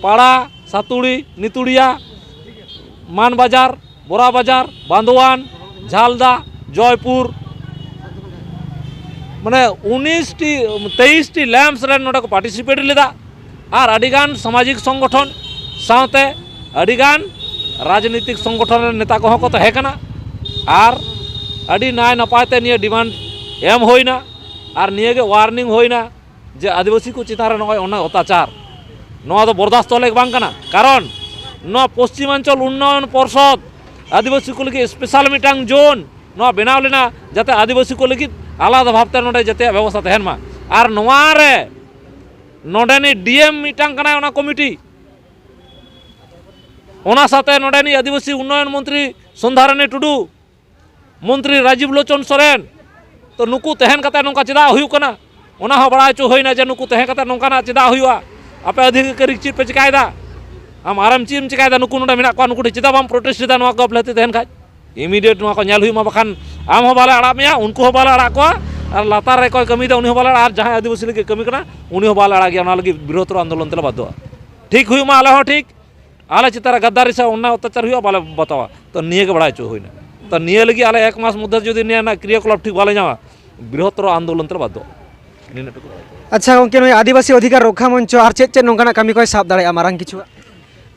ᱯᱟᱲᱟ, ᱥᱟᱛᱩᱲᱤ, ᱱᱤᱛᱩᱲᱤᱭᱟ, ᱢᱟᱱᱵᱟᱡᱟᱨ, ᱵᱚᱨᱟᱵᱟᱡᱟᱨ, ᱵᱟᱸᱫᱳᱣᱟᱱ, ᱡᱷᱟᱞᱫᱟ, ᱡᱚᱭᱯᱩᱨ, ᱢᱟᱱᱮ ᱩᱱᱤᱥ ᱴᱤ, ᱛᱮᱭᱤᱥ ᱴᱤ ᱞᱮᱢᱯᱥ ᱨᱮᱱ ᱱᱚᱰᱮ ᱠᱚ ᱯᱟᱨᱴᱤᱥᱤᱯᱮᱴ ᱞᱮᱫᱟ᱾ ᱟᱨ ᱟᱹᱰᱤᱜᱟᱱ ᱥᱟᱢᱟᱡᱤᱠ ᱥᱚᱝᱜᱚᱴᱷᱚᱱ ᱥᱟᱶᱛᱮ ᱟᱹᱰᱤᱜᱟᱱ ᱨᱟᱡᱽᱱᱤᱛᱤᱠ ᱥᱚᱝᱜᱚᱴᱷᱚᱱ ᱨᱮᱱ ᱱᱮᱛᱟ ᱠᱚᱦᱚᱸ ᱠᱚ ᱛᱟᱦᱮᱸ ᱠᱟᱱᱟ᱾ ᱟᱨ ᱟᱹᱰᱤ ᱱᱟᱭ ᱱᱟᱯᱟᱭ ᱛᱮ ᱱᱤᱭᱟᱹ ᱰᱤᱢᱟᱱᱰ ᱮᱢ ᱦᱩᱭᱱᱟ᱾ ᱟᱨ ᱱᱤᱭᱟᱹᱜᱮ ᱳᱣᱟᱨᱱᱤᱝ ᱦᱩᱭᱱᱟ ᱡᱮ ᱟᱹᱫᱤᱵᱟᱹᱥᱤ ᱠᱚ ᱪᱮᱛᱟᱱ ᱨᱮ ᱱᱚᱜᱼᱚᱭ ᱚᱱᱟ ᱚᱛᱛᱟᱪᱟᱨ, ᱱᱚᱣᱟ ᱫᱚ ᱵᱚᱨᱫᱟᱥᱛᱚ ᱞᱮᱠ ᱵᱟᱝ ᱠᱟᱱᱟ᱾ ᱠᱟᱨᱚᱱ ᱱᱚᱣᱟ ᱯᱚᱥᱪᱤᱢᱟᱧᱪᱚᱞ ᱩᱱᱱᱚᱭᱚᱱ ᱯᱚᱨᱥᱚᱫᱽ ᱟᱹᱫᱤᱵᱟᱹᱥᱤ ᱠᱚ ᱞᱟᱹᱜᱤᱫ ᱥᱯᱮᱥᱟᱞ ᱢᱤᱫᱴᱟᱝ ᱡᱳᱱ ᱱᱚᱣᱟ ᱵᱮᱱᱟᱣ ᱞᱮᱱᱟ, ᱡᱟᱛᱮ ᱟᱹᱫᱤᱵᱟᱹᱥᱤ ᱠᱚ ᱞᱟᱹᱜᱤᱫ ᱟᱞᱟᱫᱟ ᱵᱷᱟᱵᱽᱛᱮ ᱱᱚᱰᱮ ᱡᱟᱛᱮᱭᱟᱜ ᱵᱮᱵᱚᱥᱛᱷᱟ ᱛᱟᱦᱮᱱ ᱢᱟ᱾ ᱟᱨ ᱱᱚᱣᱟ ᱨᱮ ᱱᱚᱰᱮᱱᱤᱡ ᱰᱤ ᱮᱢ ᱢᱤᱫᱴᱟᱝ ᱠᱟᱱᱟᱭ ᱚᱱᱟ ᱠᱚᱢᱤᱴᱤ, ᱚᱱᱟ ᱥᱟᱶᱛᱮ ᱱᱚᱰᱮᱱᱤᱡ ᱟᱹᱫᱤᱵᱟᱹᱥᱤ ᱩᱱᱱᱚᱭᱚᱱ ᱢᱚᱱᱛᱨᱤ ᱥᱚᱱᱫᱷᱟᱨᱟᱱᱤ ᱴᱩᱰᱩ, ᱢᱚᱱᱛᱨᱤ ᱨᱟᱡᱤᱵ ᱞᱳᱪᱚᱱ ᱥᱚᱨᱮᱱ᱾ ᱛᱚ ᱱᱩᱠᱩ ᱛᱟᱦᱮᱱ ᱠᱟᱛᱮ ᱱᱚᱝᱠᱟ ᱪᱮᱫᱟᱜ ᱦᱩᱭᱩᱜ ᱠᱟᱱᱟ? ᱚᱱᱟ ᱦᱚᱸ ᱵᱟᱲᱟᱭ ᱦᱚᱪᱚ ᱦᱩᱭᱱᱟ ᱡᱮ ᱱᱩᱠᱩ ᱛᱟᱦᱮᱸ ᱠᱟᱛᱮ ᱱᱚᱝᱠᱟᱱᱟᱜ ᱪᱮᱫᱟᱜ ᱦᱩᱭᱩᱜᱼᱟ? ᱟᱯᱮ ᱟᱹᱫᱷᱤᱠᱟᱨᱤ ᱪᱮᱫ ᱯᱮ ᱪᱮᱠᱟᱭᱮᱫᱟ? ᱟᱢ ᱟᱨᱮᱢ ᱪᱮᱫ ᱮᱢ ᱪᱮᱠᱟᱭᱮᱫᱟ? ᱱᱩᱠᱩ ᱱᱚᱰᱮ ᱢᱮᱱᱟᱜ ᱠᱚᱣᱟ, ᱱᱩᱠᱩ ᱴᱷᱮᱱ ᱪᱮᱫᱟᱜ ᱵᱟᱢ ᱯᱨᱚᱴᱮᱥᱴ ᱮᱫᱟ? ᱱᱚᱣᱟ ᱜᱚᱯ ᱞᱟᱹᱠᱛᱤ ᱛᱟᱦᱮᱱ ᱠᱷᱟᱡ ᱤᱢᱤᱰᱤᱭᱮᱴ ᱱᱚᱣᱟ ᱠᱚ ᱧᱮᱞ ᱦᱩᱭᱩᱜ ᱢᱟ, ᱵᱟᱠᱷᱟᱱ ᱟᱢ ᱦᱚᱸ ᱵᱟᱞᱮ ᱟᱲᱟᱜ ᱢᱮᱭᱟ, ᱩᱱᱠᱩ ᱦᱚᱸ ᱵᱟᱞᱮ ᱟᱲᱟᱜ ᱠᱚᱣᱟ, ᱟᱨ ᱞᱟᱛᱟᱨ ᱨᱮ ᱚᱠᱚᱭ ᱠᱟᱹᱢᱤᱭᱮᱫᱟ ᱩᱱᱤ ᱦᱚᱸ ᱵᱟᱞᱮ ᱟᱲᱟᱜ, ᱟᱨ ᱡᱟᱦᱟᱸᱭ ᱟᱹᱫᱤᱵᱟᱹᱥᱤ ᱞᱟᱹᱜᱤᱫ ᱠᱟᱹᱢᱤ ᱠᱟᱱᱟ ᱩᱱᱤ ᱦᱚᱸ ᱵᱟᱞᱮ ᱟᱲᱟᱜ ᱜᱮᱭᱟ᱾ ᱚᱱᱟ ᱞᱟᱹᱜᱤᱫ ᱵᱨᱤᱦᱚᱛᱚᱨ ᱟᱱᱫᱳᱞᱚᱱ ᱛᱮᱞᱮ ᱵᱟᱫᱽᱫᱷᱚᱜᱼᱟ᱾ ᱴᱷᱤᱠ ᱦᱩᱭᱩᱜ ᱢᱟ, ᱟᱞᱮ ᱦᱚᱸ ᱴᱷᱤᱠ, ᱟᱞᱮ ᱪᱮᱛᱟᱱ ᱨᱮ ᱜᱟᱫᱫᱟᱨᱤ ᱥᱮ ᱚᱱᱱᱟᱭ ᱚᱛᱛᱟᱪᱟᱨ ᱦᱩᱭᱩᱜᱼᱟ, ᱵᱟᱞᱮ ᱵᱟᱛᱟᱣᱟ᱾ ᱛᱚ ᱱᱤᱭᱟᱹ ᱜᱮ ᱵᱟᱲᱟᱭ ᱦᱚᱪᱚ ᱦᱩᱭᱱᱟ᱾ ᱛᱚ ᱱᱤᱭᱟᱹ ᱞᱟᱹᱜᱤᱫ ᱟᱞᱮ ᱮᱠ ᱢᱟᱥ ᱢᱚᱫᱽᱫᱷᱮ ᱡᱩᱫᱤ ᱱᱤᱭᱟᱹ ᱨᱮᱱᱟᱜ ᱠᱨᱤᱭᱟᱠᱚᱞᱟᱯ ᱴᱷᱤᱠ ᱵᱟᱞᱮ ᱧᱟᱢᱟ, ᱵᱨᱤᱦᱚᱛᱚᱨ ᱟᱱᱫᱳᱞᱚᱱ ᱛᱮᱞᱮ ᱵᱟᱫᱽᱫᱷᱚᱜᱼᱟ᱾ ᱱᱤᱱᱟᱹᱜ ᱴᱩᱠᱩ᱾ ᱟᱪᱪᱷᱟ ᱜᱚᱝᱠᱮ, ᱱᱩᱭ ᱟᱹᱫᱤᱵᱟᱹᱥᱤ ᱚᱫᱷᱤᱠᱟᱨ ᱨᱚᱠᱠᱷᱟ ᱢᱚᱧᱪᱚ ᱟᱨ ᱪᱮᱫ ᱪᱮᱫ ᱱᱚᱝᱠᱟᱱᱟᱜ ᱠᱟᱹᱢᱤ ᱠᱚᱭ ᱥᱟᱵ ᱫᱟᱲᱮᱭᱟᱜᱼᱟ ᱢᱟᱨᱟᱝ ᱠᱤᱪᱷᱩ?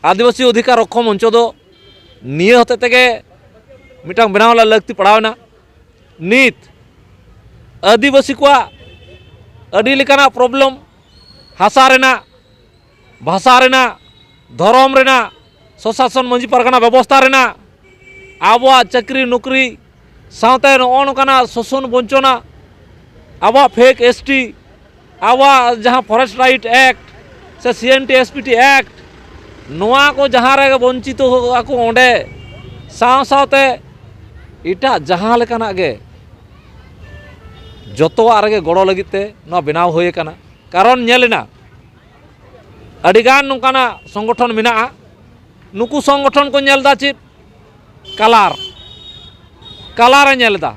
ᱟᱹᱫᱤᱵᱟᱹᱥᱤ ᱚᱫᱷᱤᱠᱟᱨ ᱨᱚᱠᱠᱷᱟ ᱢᱚᱧᱪᱚ ᱫᱚ ᱱᱤᱭᱟᱹ ᱦᱚᱛᱮ ᱛᱮᱜᱮ ᱢᱤᱫᱴᱟᱝ ᱵᱮᱱᱟᱣ ᱞᱟᱹᱠᱛᱤ ᱯᱟᱲᱟᱣᱮᱱᱟ᱾ ᱱᱤᱛ ᱟᱹᱫᱤᱵᱟᱹᱥᱤ ᱠᱚᱣᱟᱜ ᱟᱹᱰᱤ ᱞᱮᱠᱟᱱᱟᱜ ᱯᱨᱚᱵᱞᱮᱢ, ᱦᱟᱥᱟ ᱨᱮᱱᱟᱜ, ᱵᱷᱟᱥᱟ ᱨᱮᱱᱟᱜ, ᱫᱷᱚᱨᱚᱢ ᱨᱮᱱᱟᱜ, ᱥᱚᱥᱟᱥᱚᱱ ᱢᱟᱹᱡᱷᱤ ᱯᱟᱨᱜᱟᱱᱟ ᱵᱮᱵᱚᱥᱛᱷᱟ ᱨᱮᱱᱟᱜ, ᱟᱵᱚᱣᱟᱜ ᱪᱟᱹᱠᱨᱤ ᱱᱚᱠᱨᱤ ᱥᱟᱶᱛᱮ ᱱᱚᱜᱼᱚ ᱱᱚᱝᱠᱟᱱᱟᱜ ᱥᱳᱥᱚᱱ ᱵᱚᱧᱪᱚᱱᱟ, ᱟᱵᱚᱣᱟᱜ ᱯᱷᱮᱠ ᱮᱥ ᱴᱤ, ᱟᱵᱚᱣᱟᱜ ᱡᱟᱦᱟᱸ ᱯᱷᱚᱨᱮᱥᱴ ᱨᱟᱭᱤᱴ ᱮᱠᱴ ᱥᱮ C N T S P T act, ᱱᱚᱣᱟ ᱠᱚ ᱡᱟᱦᱟᱸ ᱨᱮᱜᱮ ᱵᱚᱧᱪᱤᱛᱚ ᱟᱠᱚ ᱚᱸᱰᱮ, ᱥᱟᱶ ᱥᱟᱶᱛᱮ ᱮᱴᱟᱜ ᱡᱟᱦᱟᱸ ᱞᱮᱠᱟᱱᱟᱜ ᱜᱮ ᱡᱚᱛᱚᱣᱟᱜ ᱨᱮᱜᱮ ᱜᱚᱲᱚ ᱞᱟᱹᱜᱤᱫ ᱛᱮ ᱱᱚᱣᱟ ᱵᱮᱱᱟᱣ ᱦᱩᱭ ᱟᱠᱟᱱᱟ᱾ ᱠᱟᱨᱚᱱ ᱧᱮᱞ ᱮᱱᱟ, ᱟᱹᱰᱤᱜᱟᱱ ᱱᱚᱝᱠᱟᱱᱟᱜ ᱥᱚᱝᱜᱚᱴᱷᱚᱱ ᱢᱮᱱᱟᱜᱼᱟ᱾ ᱱᱩᱠᱩ ᱥᱚᱝᱜᱚᱴᱷᱚᱱ ᱠᱚ ᱧᱮᱞ ᱮᱫᱟ ᱪᱮᱫ? ᱠᱟᱞᱟᱨ᱾ ᱠᱟᱞᱟᱨᱮ ᱧᱮᱞ ᱮᱫᱟ,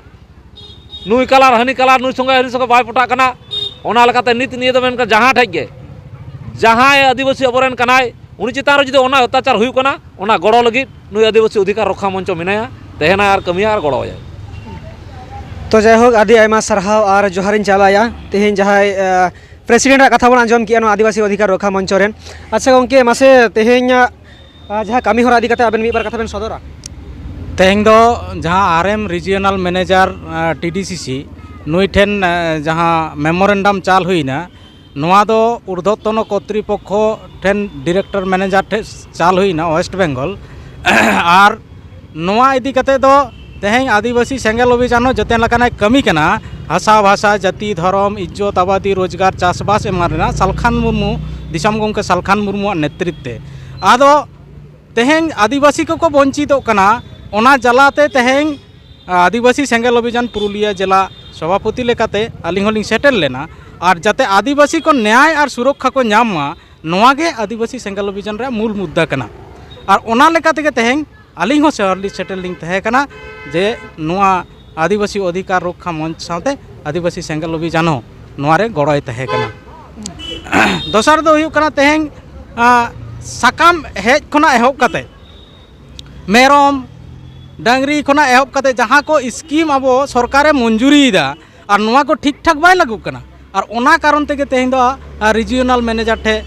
ᱱᱩᱭ ᱠᱟᱞᱟᱨ, ᱦᱟᱹᱱᱤ ᱠᱟᱞᱟᱨ, ᱱᱩᱭ ᱥᱚᱸᱜᱮ ᱦᱟᱹᱱᱤ ᱥᱚᱸᱜᱮ ᱵᱟᱭ ᱯᱚᱴᱟᱜ ᱠᱟᱱᱟ᱾ ᱚᱱᱟ ᱞᱮᱠᱟᱛᱮ ᱱᱤᱛ ᱱᱤᱭᱟᱹ ᱫᱚ ᱢᱮᱱᱠᱷᱟᱱ ᱡᱟᱦᱟᱸ ᱴᱷᱮᱡ ᱜᱮ ᱡᱟᱦᱟᱸᱭ ᱟᱹᱫᱤᱵᱟᱹᱥᱤ ᱟᱵᱚᱨᱮᱱ ᱠᱟᱱᱟᱭ, ᱩᱱᱤ ᱪᱮᱛᱟᱱ ᱨᱮ ᱡᱩᱫᱤ ᱚᱱᱟ ᱚᱛᱛᱟᱪᱟᱨ ᱦᱩᱭᱩᱜ ᱠᱟᱱᱟ, ᱚᱱᱟ ᱜᱚᱲᱚ ᱞᱟᱹᱜᱤᱫ ᱱᱩᱭ ᱟᱹᱫᱤᱵᱟᱹᱥᱤ ᱚᱫᱷᱤᱠᱟᱨ ᱨᱚᱠᱠᱷᱟ ᱢᱚᱧᱪᱚ ᱢᱮᱱᱟᱭᱟ, ᱛᱟᱦᱮᱱᱟᱭ ᱟᱨ ᱠᱟᱹᱢᱤᱭᱟ ᱟᱨ ᱜᱚᱲᱚᱣᱟᱭᱟᱭ᱾ ᱛᱚ ᱡᱟᱭᱦᱳᱠ, ᱟᱹᱰᱤ ᱟᱭᱢᱟ ᱥᱟᱨᱦᱟᱣ ᱟᱨ ᱡᱚᱦᱟᱨᱤᱧ ᱪᱟᱞᱟᱭᱟ ᱛᱮᱦᱮᱧ ᱡᱟᱦᱟᱸᱭ ᱯᱨᱮᱥᱤᱰᱮᱱᱴ ᱟᱜ ᱠᱟᱛᱷᱟ ᱵᱚᱱ ᱟᱸᱡᱚᱢ ᱠᱮᱜᱼᱟ ᱱᱚᱣᱟ ᱟᱹᱫᱤᱵᱟᱹᱥᱤ ᱚᱫᱷᱤᱠᱟᱨ ᱨᱚᱠᱠᱷᱟ ᱢᱚᱧᱪᱚ ᱨᱮᱱ᱾ ᱟᱪᱪᱷᱟ ᱜᱚᱢᱠᱮ, ᱢᱟᱥᱮ ᱛᱮᱦᱮᱧ ᱟᱜ, ᱟᱸ, ᱡᱟᱦᱟᱸ ᱠᱟᱹᱢᱤ ᱦᱚᱨᱟ ᱤᱫᱤ ᱠᱟᱛᱮ ᱟᱵᱮᱱ ᱢᱤᱫ ᱵᱟᱨ ᱠᱟᱛᱷᱟ ᱵᱮᱱ ᱥᱚᱫᱚᱨᱟ᱾ ᱛᱮᱦᱮᱧ ᱫᱚ ᱡᱟᱦᱟᱸ ᱟᱨ ᱮᱢ ᱨᱤᱡᱤᱭᱚᱱᱟᱞ ᱢᱮᱱᱮᱡᱟᱨ ᱴᱤ ᱰᱤ ᱥᱤ ᱥᱤ, ᱱᱩᱭ ᱴᱷᱮᱱ ᱟᱸ, ᱡᱟᱦᱟᱸ ᱢᱮᱢᱳᱨᱮᱱᱰᱟᱢ ᱪᱟᱞ ᱦᱩᱭᱱᱟ, ᱱᱚᱣᱟ ᱫᱚ ᱩᱨᱫᱷᱚᱛᱚᱱᱚ ᱠᱚᱨᱛᱨᱤᱯᱚᱠᱠᱷᱚ ᱴᱷᱮᱱ, ᱰᱤᱨᱮᱠᱴᱚᱨ ᱢᱮᱱᱮᱡᱟᱨ ᱴᱷᱮᱱ ᱪᱟᱞ ᱦᱩᱭᱱᱟ ᱳᱭᱮᱥᱴ ᱵᱮᱝᱜᱚᱞ᱾ ᱟᱨ ᱱᱚᱣᱟ ᱤᱫᱤ ᱠᱟᱛᱮ ᱫᱚ ᱛᱮᱦᱮᱧ ᱟᱹᱫᱤᱵᱟᱹᱥᱤ ᱥᱮᱸᱜᱮᱞ ᱚᱵᱷᱤᱡᱟᱱ ᱦᱚᱸ ᱡᱚᱛᱚ ᱞᱮᱠᱟᱱᱟᱜ ᱠᱟᱹᱢᱤ ᱠᱟᱱᱟ, ᱦᱟᱥᱟ ᱵᱷᱟᱥᱟ, ᱡᱟᱹᱛᱤ, ᱫᱷᱚᱨᱚᱢ, ᱤᱡᱽᱡᱚᱛ, ᱟᱵᱟᱫᱤ, ᱨᱳᱡᱽᱜᱟᱨ, ᱪᱟᱥᱵᱟᱥ ᱮᱢᱟᱱ ᱨᱮᱱᱟᱜ᱾ ᱥᱟᱞᱠᱷᱟᱱ ᱢᱩᱨᱢᱩ, ᱫᱤᱥᱚᱢ ᱜᱚᱢᱠᱮ ᱥᱟᱞᱠᱷᱟᱱ ᱢᱩᱨᱢᱩᱣᱟᱜ ᱱᱮᱛᱨᱤᱛᱵ ᱛᱮ᱾ ᱟᱫᱚ ᱛᱮᱦᱮᱧ ᱟᱹᱫᱤᱵᱟᱹᱥᱤ ᱠᱚᱠᱚ ᱵᱚᱧᱪᱤᱛᱚᱜ ᱠᱟᱱᱟ, ᱚᱱᱟ ᱡᱟᱞᱟᱛᱮ ᱛᱮᱦᱮᱧ ᱟᱹᱫᱤᱵᱟᱹᱥᱤ ᱥᱮᱸᱜᱮᱞ ᱚᱵᱷᱤᱡᱟᱱ ᱯᱩᱨᱩᱞᱤᱭᱟᱹ ᱡᱮᱞᱟ ᱥᱚᱵᱷᱟᱯᱚᱛᱤ ᱞᱮᱠᱟᱛᱮ ᱟᱹᱞᱤᱧ ᱦᱚᱸᱞᱤᱧ ᱥᱮᱴᱮᱨ ᱞᱮᱱᱟ᱾ ᱟᱨ ᱡᱟᱛᱮ ᱟᱹᱫᱤᱵᱟᱹᱥᱤ ᱠᱚ ᱱᱮᱭᱟᱭ ᱟᱨ ᱥᱩᱨᱚᱠᱠᱷᱟ ᱠᱚ ᱧᱟᱢ ᱢᱟ, ᱱᱚᱣᱟ ᱜᱮ ᱟᱹᱫᱤᱵᱟᱹᱥᱤ ᱥᱮᱸᱜᱮᱞ ᱚᱵᱷᱤᱡᱟᱱ ᱨᱮᱭᱟᱜ ᱢᱩᱞ ᱢᱩᱫᱽᱫᱟ ᱠᱟᱱᱟ᱾ ᱟᱨ ᱚᱱᱟ ᱞᱮᱠᱟ ᱛᱮᱜᱮ ᱛᱮᱦᱮᱧ ᱟᱹᱞᱤᱧ ᱦᱚᱸ ᱥᱚᱦᱚᱨ ᱞᱤᱧ ᱥᱮᱴᱮᱨ ᱞᱤᱧ ᱛᱟᱦᱮᱸ ᱠᱟᱱᱟ, ᱡᱮ ᱱᱚᱣᱟ ᱟᱹᱫᱤᱵᱟᱹᱥᱤ ᱚᱫᱷᱤᱠᱟᱨ ᱨᱚᱠᱠᱷᱟ ᱢᱚᱧᱪ ᱥᱟᱶᱛᱮ ᱟᱹᱫᱤᱵᱟᱹᱥᱤ ᱥᱮᱸᱜᱮᱞ ᱚᱵᱷᱤᱡᱟᱱ ᱦᱚᱸ ᱱᱚᱣᱟ ᱨᱮ ᱜᱚᱲᱚᱭ ᱛᱟᱦᱮᱸ ᱠᱟᱱᱟ᱾ ᱫᱚᱥᱟᱨ ᱫᱚ ᱦᱩᱭᱩᱜ ᱠᱟᱱᱟ, ᱛᱮᱦᱮᱧ ᱟᱸ, ᱥᱟᱠᱟᱢ ᱦᱮᱡ ᱠᱷᱚᱱᱟᱜ ᱮᱦᱚᱵ ᱠᱟᱛᱮ, ᱢᱮᱨᱚᱢ, ᱰᱟᱹᱝᱨᱤ ᱠᱷᱚᱱᱟᱜ ᱮᱦᱚᱵ ᱠᱟᱛᱮ ᱡᱟᱦᱟᱸ ᱠᱚ ᱥᱠᱤᱢ ᱟᱵᱚ ᱥᱚᱨᱠᱟᱨᱮ ᱢᱚᱧᱡᱩᱨᱤᱭᱮᱫᱟ, ᱟᱨ ᱱᱚᱣᱟ ᱠᱚ ᱴᱷᱤᱠ ᱴᱷᱟᱠ ᱵᱟᱭ ᱞᱟᱹᱜᱩᱜ ᱠᱟᱱᱟ᱾ ᱟᱨ ᱚᱱᱟ ᱠᱟᱨᱚᱱ ᱛᱮᱜᱮ ᱛᱮᱦᱮᱧ ᱫᱚ ᱨᱤᱡᱤᱭᱚᱱᱟᱞ ᱢᱮᱱᱮᱡᱟᱨ ᱴᱷᱮᱱ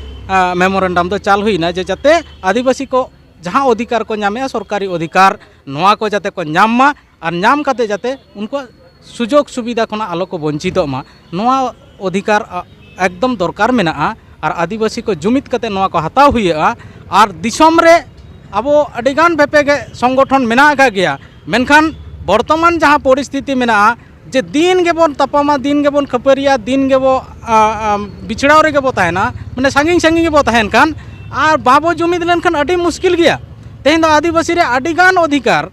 ᱢᱮᱢᱳᱨᱮᱱᱰᱟᱢ ᱫᱚ ᱪᱟᱞ ᱦᱩᱭᱱᱟ, ᱡᱮ ᱡᱟᱛᱮ ᱟᱹᱫᱤᱵᱟᱹᱥᱤ ᱠᱚ ᱡᱟᱦᱟᱸ ᱚᱫᱷᱤᱠᱟᱨ ᱠᱚ ᱧᱟᱢᱮᱜᱼᱟ, ᱥᱚᱨᱠᱟᱨᱤ ᱚᱫᱷᱤᱠᱟᱨ, ᱱᱚᱣᱟ ᱠᱚ ᱡᱟᱛᱮ ᱠᱚ ᱧᱟᱢ ᱢᱟ᱾ ᱟᱨ ᱧᱟᱢ ᱠᱟᱛᱮ ᱡᱟᱛᱮ ᱩᱱᱠᱩᱣᱟᱜ ᱥᱩᱡᱳᱜᱽ ᱥᱩᱵᱤᱫᱷᱟ ᱠᱷᱚᱱᱟᱜ ᱟᱞᱚ ᱠᱚ ᱵᱚᱧᱪᱤᱛᱚᱜ ᱢᱟ, ᱱᱚᱣᱟ ᱚᱫᱷᱤᱠᱟᱨ ᱟ, ᱮᱠᱫᱚᱢ ᱫᱚᱨᱠᱟᱨ ᱢᱮᱱᱟᱜᱼᱟ᱾ ᱟᱨ ᱟᱹᱫᱤᱵᱟᱹᱥᱤ ᱠᱚ ᱡᱩᱢᱤᱫ ᱠᱟᱛᱮ ᱱᱚᱣᱟ ᱠᱚ ᱦᱟᱛᱟᱣ ᱦᱩᱭᱩᱜᱼᱟ᱾ ᱟᱨ ᱫᱤᱥᱚᱢ ᱨᱮ ᱟᱵᱚ ᱟᱹᱰᱤᱜᱟᱱ ᱵᱮᱯᱮ ᱜᱮ ᱥᱚᱝᱜᱚᱴᱷᱚᱱ ᱢᱮᱱᱟᱜ ᱟᱠᱟᱫ ᱜᱮᱭᱟ, ᱢᱮᱱᱠᱷᱟᱱ ᱵᱚᱨᱛᱚᱢᱟᱱ ᱡᱟᱦᱟᱸ ᱯᱚᱨᱤᱥᱛᱷᱤᱛᱤ ᱢᱮᱱᱟᱜᱼᱟ, ᱡᱮ ᱫᱤᱱ ᱜᱮᱵᱚᱱ ᱛᱟᱯᱟᱢᱟ, ᱫᱤᱱ ᱜᱮᱵᱚᱱ ᱠᱷᱟᱹᱯᱟᱹᱨᱤᱜᱼᱟ, ᱫᱤᱱ ᱜᱮᱵᱚ ᱟ, ᱟ, ᱵᱤᱪᱷᱲᱟᱣ ᱨᱮᱜᱮ ᱵᱚ ᱛᱟᱦᱮᱱᱟ, ᱢᱟᱱᱮ ᱥᱟᱺᱜᱤᱧ ᱥᱟᱺᱜᱤᱧ ᱜᱮᱵᱚ ᱛᱟᱦᱮᱱ ᱠᱷᱟᱱ, ᱟᱨ ᱵᱟᱵᱚ ᱡᱩᱢᱤᱫ ᱞᱮᱱᱠᱷᱟᱱ ᱟᱹᱰᱤ ᱢᱩᱥᱠᱤᱞ ᱜᱮᱭᱟ᱾ ᱛᱮᱦᱮᱧ ᱫᱚ ᱟᱹᱫᱤᱵᱟᱹᱥᱤ ᱨᱮ ᱟᱹᱰᱤᱜᱟᱱ ᱚᱫᱷᱤᱠᱟᱨ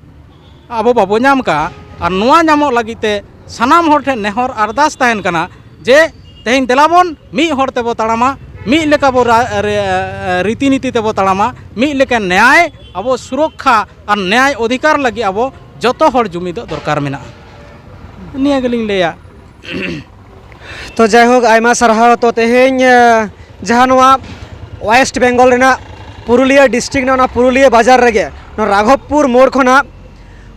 ᱟᱵᱚ ᱵᱟᱵᱚ ᱧᱟᱢ ᱠᱟᱜᱼᱟ᱾ ᱟᱨ ᱱᱚᱣᱟ ᱧᱟᱢᱚᱜ ᱞᱟᱹᱜᱤᱫ ᱛᱮ ᱥᱟᱱᱟᱢ ᱦᱚᱲ ᱴᱷᱮᱱ ᱱᱮᱦᱚᱨ ᱟᱨᱫᱟᱥ ᱛᱟᱦᱮᱱ ᱠᱟᱱᱟ ᱡᱮ ᱛᱮᱦᱮᱧ ᱫᱮᱞᱟ ᱵᱚᱱ ᱢᱤᱫ ᱦᱚᱲ ᱛᱮᱵᱚ ᱛᱟᱲᱟᱢᱟ, ᱢᱤᱫ ᱞᱮᱠᱟ ᱵᱚ ᱨᱟ- ᱨᱮ- ᱨᱤᱛᱤ ᱱᱤᱛᱤ ᱛᱮᱵᱚ ᱛᱟᱲᱟᱢᱟ, ᱢᱤᱫ ᱞᱮᱠᱟ ᱱᱮᱭᱟᱭ ᱟᱵᱚ ᱥᱩᱨᱚᱠᱠᱷᱟ ᱟᱨ ᱱᱮᱭᱟᱭ ᱚᱫᱷᱤᱠᱟᱨ ᱞᱟᱹᱜᱤᱫ ᱟᱵᱚ ᱡᱚᱛᱚ ᱦᱚᱲ ᱡᱩᱢᱤᱫᱚᱜ ᱫᱚᱨᱠᱟᱨ ᱢᱮᱱᱟᱜᱼᱟ᱾ ᱱᱤᱭᱟᱹ ᱜᱮᱞᱤᱧ ᱞᱟᱹᱭᱟ᱾ ᱛᱚ ᱡᱟᱭᱦᱳᱠ, ᱟᱭᱢᱟ ᱥᱟᱨᱦᱟᱣ᱾ ᱛᱚ ᱛᱮᱦᱮᱧ ᱡᱟᱦᱟᱸ ᱱᱚᱣᱟ ᱳᱭᱮᱥᱴ ᱵᱮᱝᱜᱚᱞ ᱨᱮᱱᱟᱜ ᱯᱩᱨᱩᱞᱤᱭᱟᱹ ᱰᱤᱥᱴᱨᱤᱠᱴ ᱨᱮᱱᱟᱜ ᱚᱱᱟ ᱯᱩᱨᱩᱞᱤᱭᱟᱹ ᱵᱟᱡᱟᱨ ᱨᱮᱜᱮ ᱱᱚᱣᱟ ᱨᱟᱜᱷᱚᱵᱽᱯᱩᱨ ᱢᱳᱲ ᱠᱷᱚᱱᱟᱜ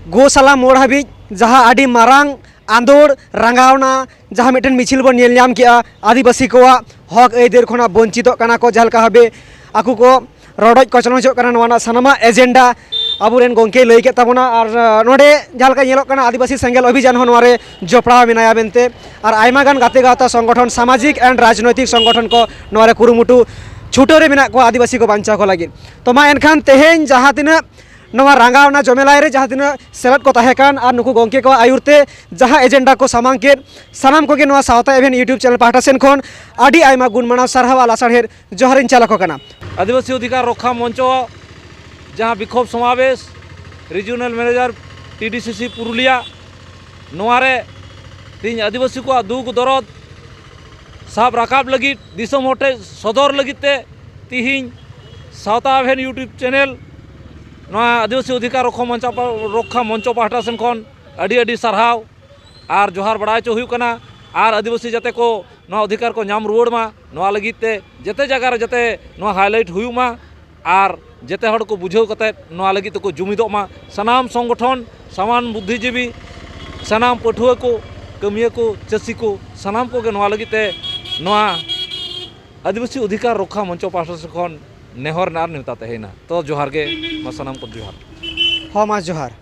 ᱜᱳᱥᱟᱞᱟ ᱢᱳᱲ ᱦᱟᱹᱵᱤᱡ ᱡᱟᱦᱟᱸ ᱟᱹᱰᱤ ᱢᱟᱨᱟᱝ ᱟᱸᱫᱳᱲ ᱨᱟᱸᱜᱟᱣᱱᱟ, ᱡᱟᱦᱟᱸ ᱢᱤᱫᱴᱮᱱ ᱢᱤᱪᱷᱤᱞ ᱵᱚᱱ ᱧᱮᱞ ᱧᱟᱢ ᱠᱮᱜᱼᱟ, ᱟᱹᱫᱤᱵᱟᱹᱥᱤ ᱠᱚᱣᱟᱜ ᱦᱚᱠ ᱟᱹᱭᱫᱟᱹᱨ ᱠᱷᱚᱱᱟᱜ ᱵᱚᱧᱪᱤᱛᱚᱜ ᱠᱟᱱᱟ ᱠᱚ, ᱡᱟᱦᱟᱸ ᱞᱮᱠᱟ ᱵᱷᱟᱵᱮ ᱟᱠᱚ ᱠᱚ ᱨᱚᱰᱚᱡ ᱠᱚᱪᱞᱚᱱᱚᱪᱚᱜ ᱠᱟᱱᱟ, ᱱᱚᱣᱟ ᱨᱮᱱᱟᱜ ᱥᱟᱱᱟᱢᱟᱜ ᱮᱡᱮᱱᱰᱟ ᱟᱵᱚᱨᱮᱱ ᱜᱚᱢᱠᱮᱭ ᱞᱟᱹᱭ ᱠᱮᱫ ᱛᱟᱵᱚᱱᱟ᱾ ᱟᱨ ᱱᱚᱰᱮ ᱡᱟᱦᱟᱸ ᱞᱮᱠᱟ ᱧᱮᱞᱚᱜ ᱠᱟᱱᱟ, ᱟᱹᱫᱤᱵᱟᱹᱥᱤ ᱥᱮᱸᱜᱮᱞ ᱚᱵᱷᱤᱡᱟᱱ ᱦᱚᱸ ᱱᱚᱣᱟᱨᱮ ᱡᱚᱯᱲᱟᱣ ᱢᱮᱱᱟᱭᱟ ᱢᱮᱱᱛᱮ, ᱟᱨ ᱟᱭᱢᱟ ᱜᱟᱱ ᱜᱟᱛᱮ ᱜᱟᱶᱛᱟ ᱥᱚᱝᱜᱚᱴᱷᱚᱱ, ᱥᱟᱢᱟᱡᱤᱠ ᱮᱱᱰ ᱨᱟᱡᱽᱱᱳᱭᱛᱤᱠ ᱥᱚᱝᱜᱚᱴᱷᱚᱱ ᱠᱚ ᱱᱚᱣᱟᱨᱮ ᱠᱩᱨᱩᱢᱩᱴᱩ ᱪᱷᱩᱴᱟᱹᱣ ᱨᱮ ᱢᱮᱱᱟᱜ ᱠᱚᱣᱟ ᱟᱹᱫᱤᱵᱟᱹᱥᱤ ᱠᱚ ᱵᱟᱧᱪᱟᱣ ᱠᱚ ᱞᱟᱹᱜᱤᱫ᱾ ᱛᱚ ᱢᱟ ᱮᱱᱠᱷᱟᱱ ᱛᱮᱦᱮᱧ ᱡᱟᱦᱟᱸ ᱛᱤᱱᱟᱹᱜ ᱱᱚᱣᱟ ᱨᱟᱸᱜᱟᱣᱱᱟ ᱡᱚᱢᱮᱞᱟᱭ ᱨᱮ ᱡᱟᱦᱟᱸ ᱛᱤᱱᱟᱹᱜ ᱥᱮᱞᱮᱫ ᱠᱚ ᱛᱟᱦᱮᱸ ᱠᱟᱱ ᱟᱨ ᱱᱩᱠᱩ ᱜᱚᱢᱠᱮ ᱠᱚᱣᱟᱜ ᱟᱹᱭᱩᱨ ᱛᱮ ᱡᱟᱦᱟᱸ ᱮᱡᱮᱱᱰᱟ ᱠᱚ ᱥᱟᱢᱟᱝ ᱠᱮᱫ, ᱥᱟᱱᱟᱢ ᱠᱚᱜᱮ ᱱᱚᱣᱟ ᱥᱟᱶᱛᱟ ᱮᱵᱷᱮᱱ YouTube ᱪᱮᱱᱮᱞ ᱯᱟᱦᱴᱟ ᱥᱮᱱ ᱠᱷᱚᱱ ᱟᱹᱰᱤ ᱟᱭᱢᱟ ᱜᱩᱱ ᱢᱟᱱᱟᱣ ᱥᱟᱨᱦᱟᱣ ᱟᱨ ᱞᱟᱥᱟᱲᱦᱮᱫ ᱡᱚᱦᱟᱨᱤᱧ ᱪᱟᱞ ᱟᱠᱚ ᱠᱟᱱᱟ᱾ ᱟᱹᱫᱤᱵᱟᱹᱥᱤ ᱚᱫᱷᱤᱠᱟᱨ ᱨᱚᱠᱠᱷᱟ ᱢᱚᱧᱪᱚ ᱡᱟᱦᱟᱸ ᱵᱤᱠᱷᱳᱵ ᱥᱚᱢᱟᱵᱮᱥ, ᱨᱤᱡᱤᱭᱚᱱᱟᱞ ᱢᱮᱱᱮᱡᱟᱨ, ᱴᱤᱰᱤᱥᱤᱥᱤ ᱯᱩᱨᱩᱞᱤᱭᱟ, ᱱᱚᱣᱟᱨᱮ ᱛᱮᱦᱮᱧ ᱟᱹᱫᱤᱵᱟᱹᱥᱤ ᱠᱚᱣᱟᱜ ᱫᱩᱠ ᱫᱚᱨᱚᱫ ᱥᱟᱵ ᱨᱟᱠᱟᱵ ᱞᱟᱹᱜᱤᱫ, ᱫᱤᱥᱚᱢ ᱦᱚᱲ ᱴᱷᱮᱱ ᱥᱚᱫᱚᱨ ᱞᱟᱹᱜᱤᱫ ᱛᱮ ᱛᱮᱦᱮᱧ ᱥᱟᱶᱛᱟ ᱮᱵᱷᱮᱱ YouTube ᱪᱮᱱᱮᱞ, ᱱᱚᱣᱟ ᱟᱹᱫᱤᱵᱟᱹᱥᱤ ᱚᱫᱷᱤᱠᱟᱨ ᱨᱚᱠᱠᱷᱟ ᱢᱚᱧᱪᱚ ᱯᱟ- ᱨᱚᱠᱠᱷᱟ ᱢᱚᱧᱪᱚ ᱯᱟᱦᱴᱟ ᱥᱮᱱ ᱠᱷᱚᱱ ᱟᱹᱰᱤ ᱟᱹᱰᱤ ᱥᱟᱨᱦᱟᱣ ᱟᱨ ᱡᱚᱦᱟᱨ ᱵᱟᱲᱟᱭ ᱦᱚᱪᱚ ᱦᱩᱭᱩᱜ ᱠᱟᱱᱟ᱾ ᱟᱨ ᱟᱹᱫᱤᱵᱟᱹᱥᱤ ᱡᱟᱛᱮ ᱠᱚ ᱱᱚᱣᱟ ᱚᱫᱷᱤᱠᱟᱨ ᱠᱚ ᱧᱟᱢ ᱨᱩᱣᱟᱹᱲ ᱢᱟ, ᱱᱚᱣᱟ ᱞᱟᱹᱜᱤᱫ ᱛᱮ ᱡᱮᱛᱮ ᱡᱟᱭᱜᱟ ᱨᱮ ᱡᱟᱛᱮ ᱱᱚᱣᱟ ᱦᱟᱭᱞᱟᱭᱤᱴ ᱦᱩᱭᱩᱜ ᱢᱟ ᱟᱨ ᱡᱮᱛᱮ ᱦᱚᱲ ᱠᱚ ᱵᱩᱡᱷᱟᱹᱣ ᱠᱟᱛᱮ ᱱᱚᱣᱟ ᱞᱟᱹᱜᱤᱫ ᱛᱮᱠᱚ ᱡᱩᱢᱤᱫᱚᱜ ᱢᱟ᱾ ᱥᱟᱱᱟᱢ ᱥᱚᱝᱜᱚᱴᱷᱚᱱ, ᱥᱟᱢᱟᱱ ᱵᱩᱫᱽᱫᱷᱤᱡᱤᱵᱤ, ᱥᱟᱱᱟᱢ ᱯᱟᱹᱴᱷᱩᱣᱟᱹ ᱠᱚ, ᱠᱟᱹᱢᱤᱭᱟᱹ ᱠᱚ, ᱪᱟᱹᱥᱤ ᱠᱚ, ᱥᱟᱱᱟᱢ ᱠᱚᱜᱮ ᱱᱚᱣᱟ ᱞᱟᱹᱜᱤᱫ ᱛᱮ ᱱᱚᱣᱟ ᱟᱹᱫᱤᱵᱟᱹᱥᱤ ᱚᱫᱷᱤᱠᱟᱨ ᱨᱚᱠᱠᱷᱟ ᱢᱚᱧᱪᱚ ᱯᱟᱦᱴᱟ ᱥᱮᱫ ᱠᱷᱚᱱ ᱱᱮᱦᱚᱨ ᱟᱨ ᱱᱮᱣᱛᱟ ᱛᱟᱦᱮᱸᱭᱮᱱᱟ᱾ ᱛᱚ ᱡᱚᱦᱟᱨ ᱜᱮ, ᱢᱟ ᱥᱟᱱᱟᱢ ᱠᱚ ᱡᱚᱦᱟᱨ᱾ ᱦᱚᱸ ᱢᱟ ᱡᱚᱦᱟᱨ᱾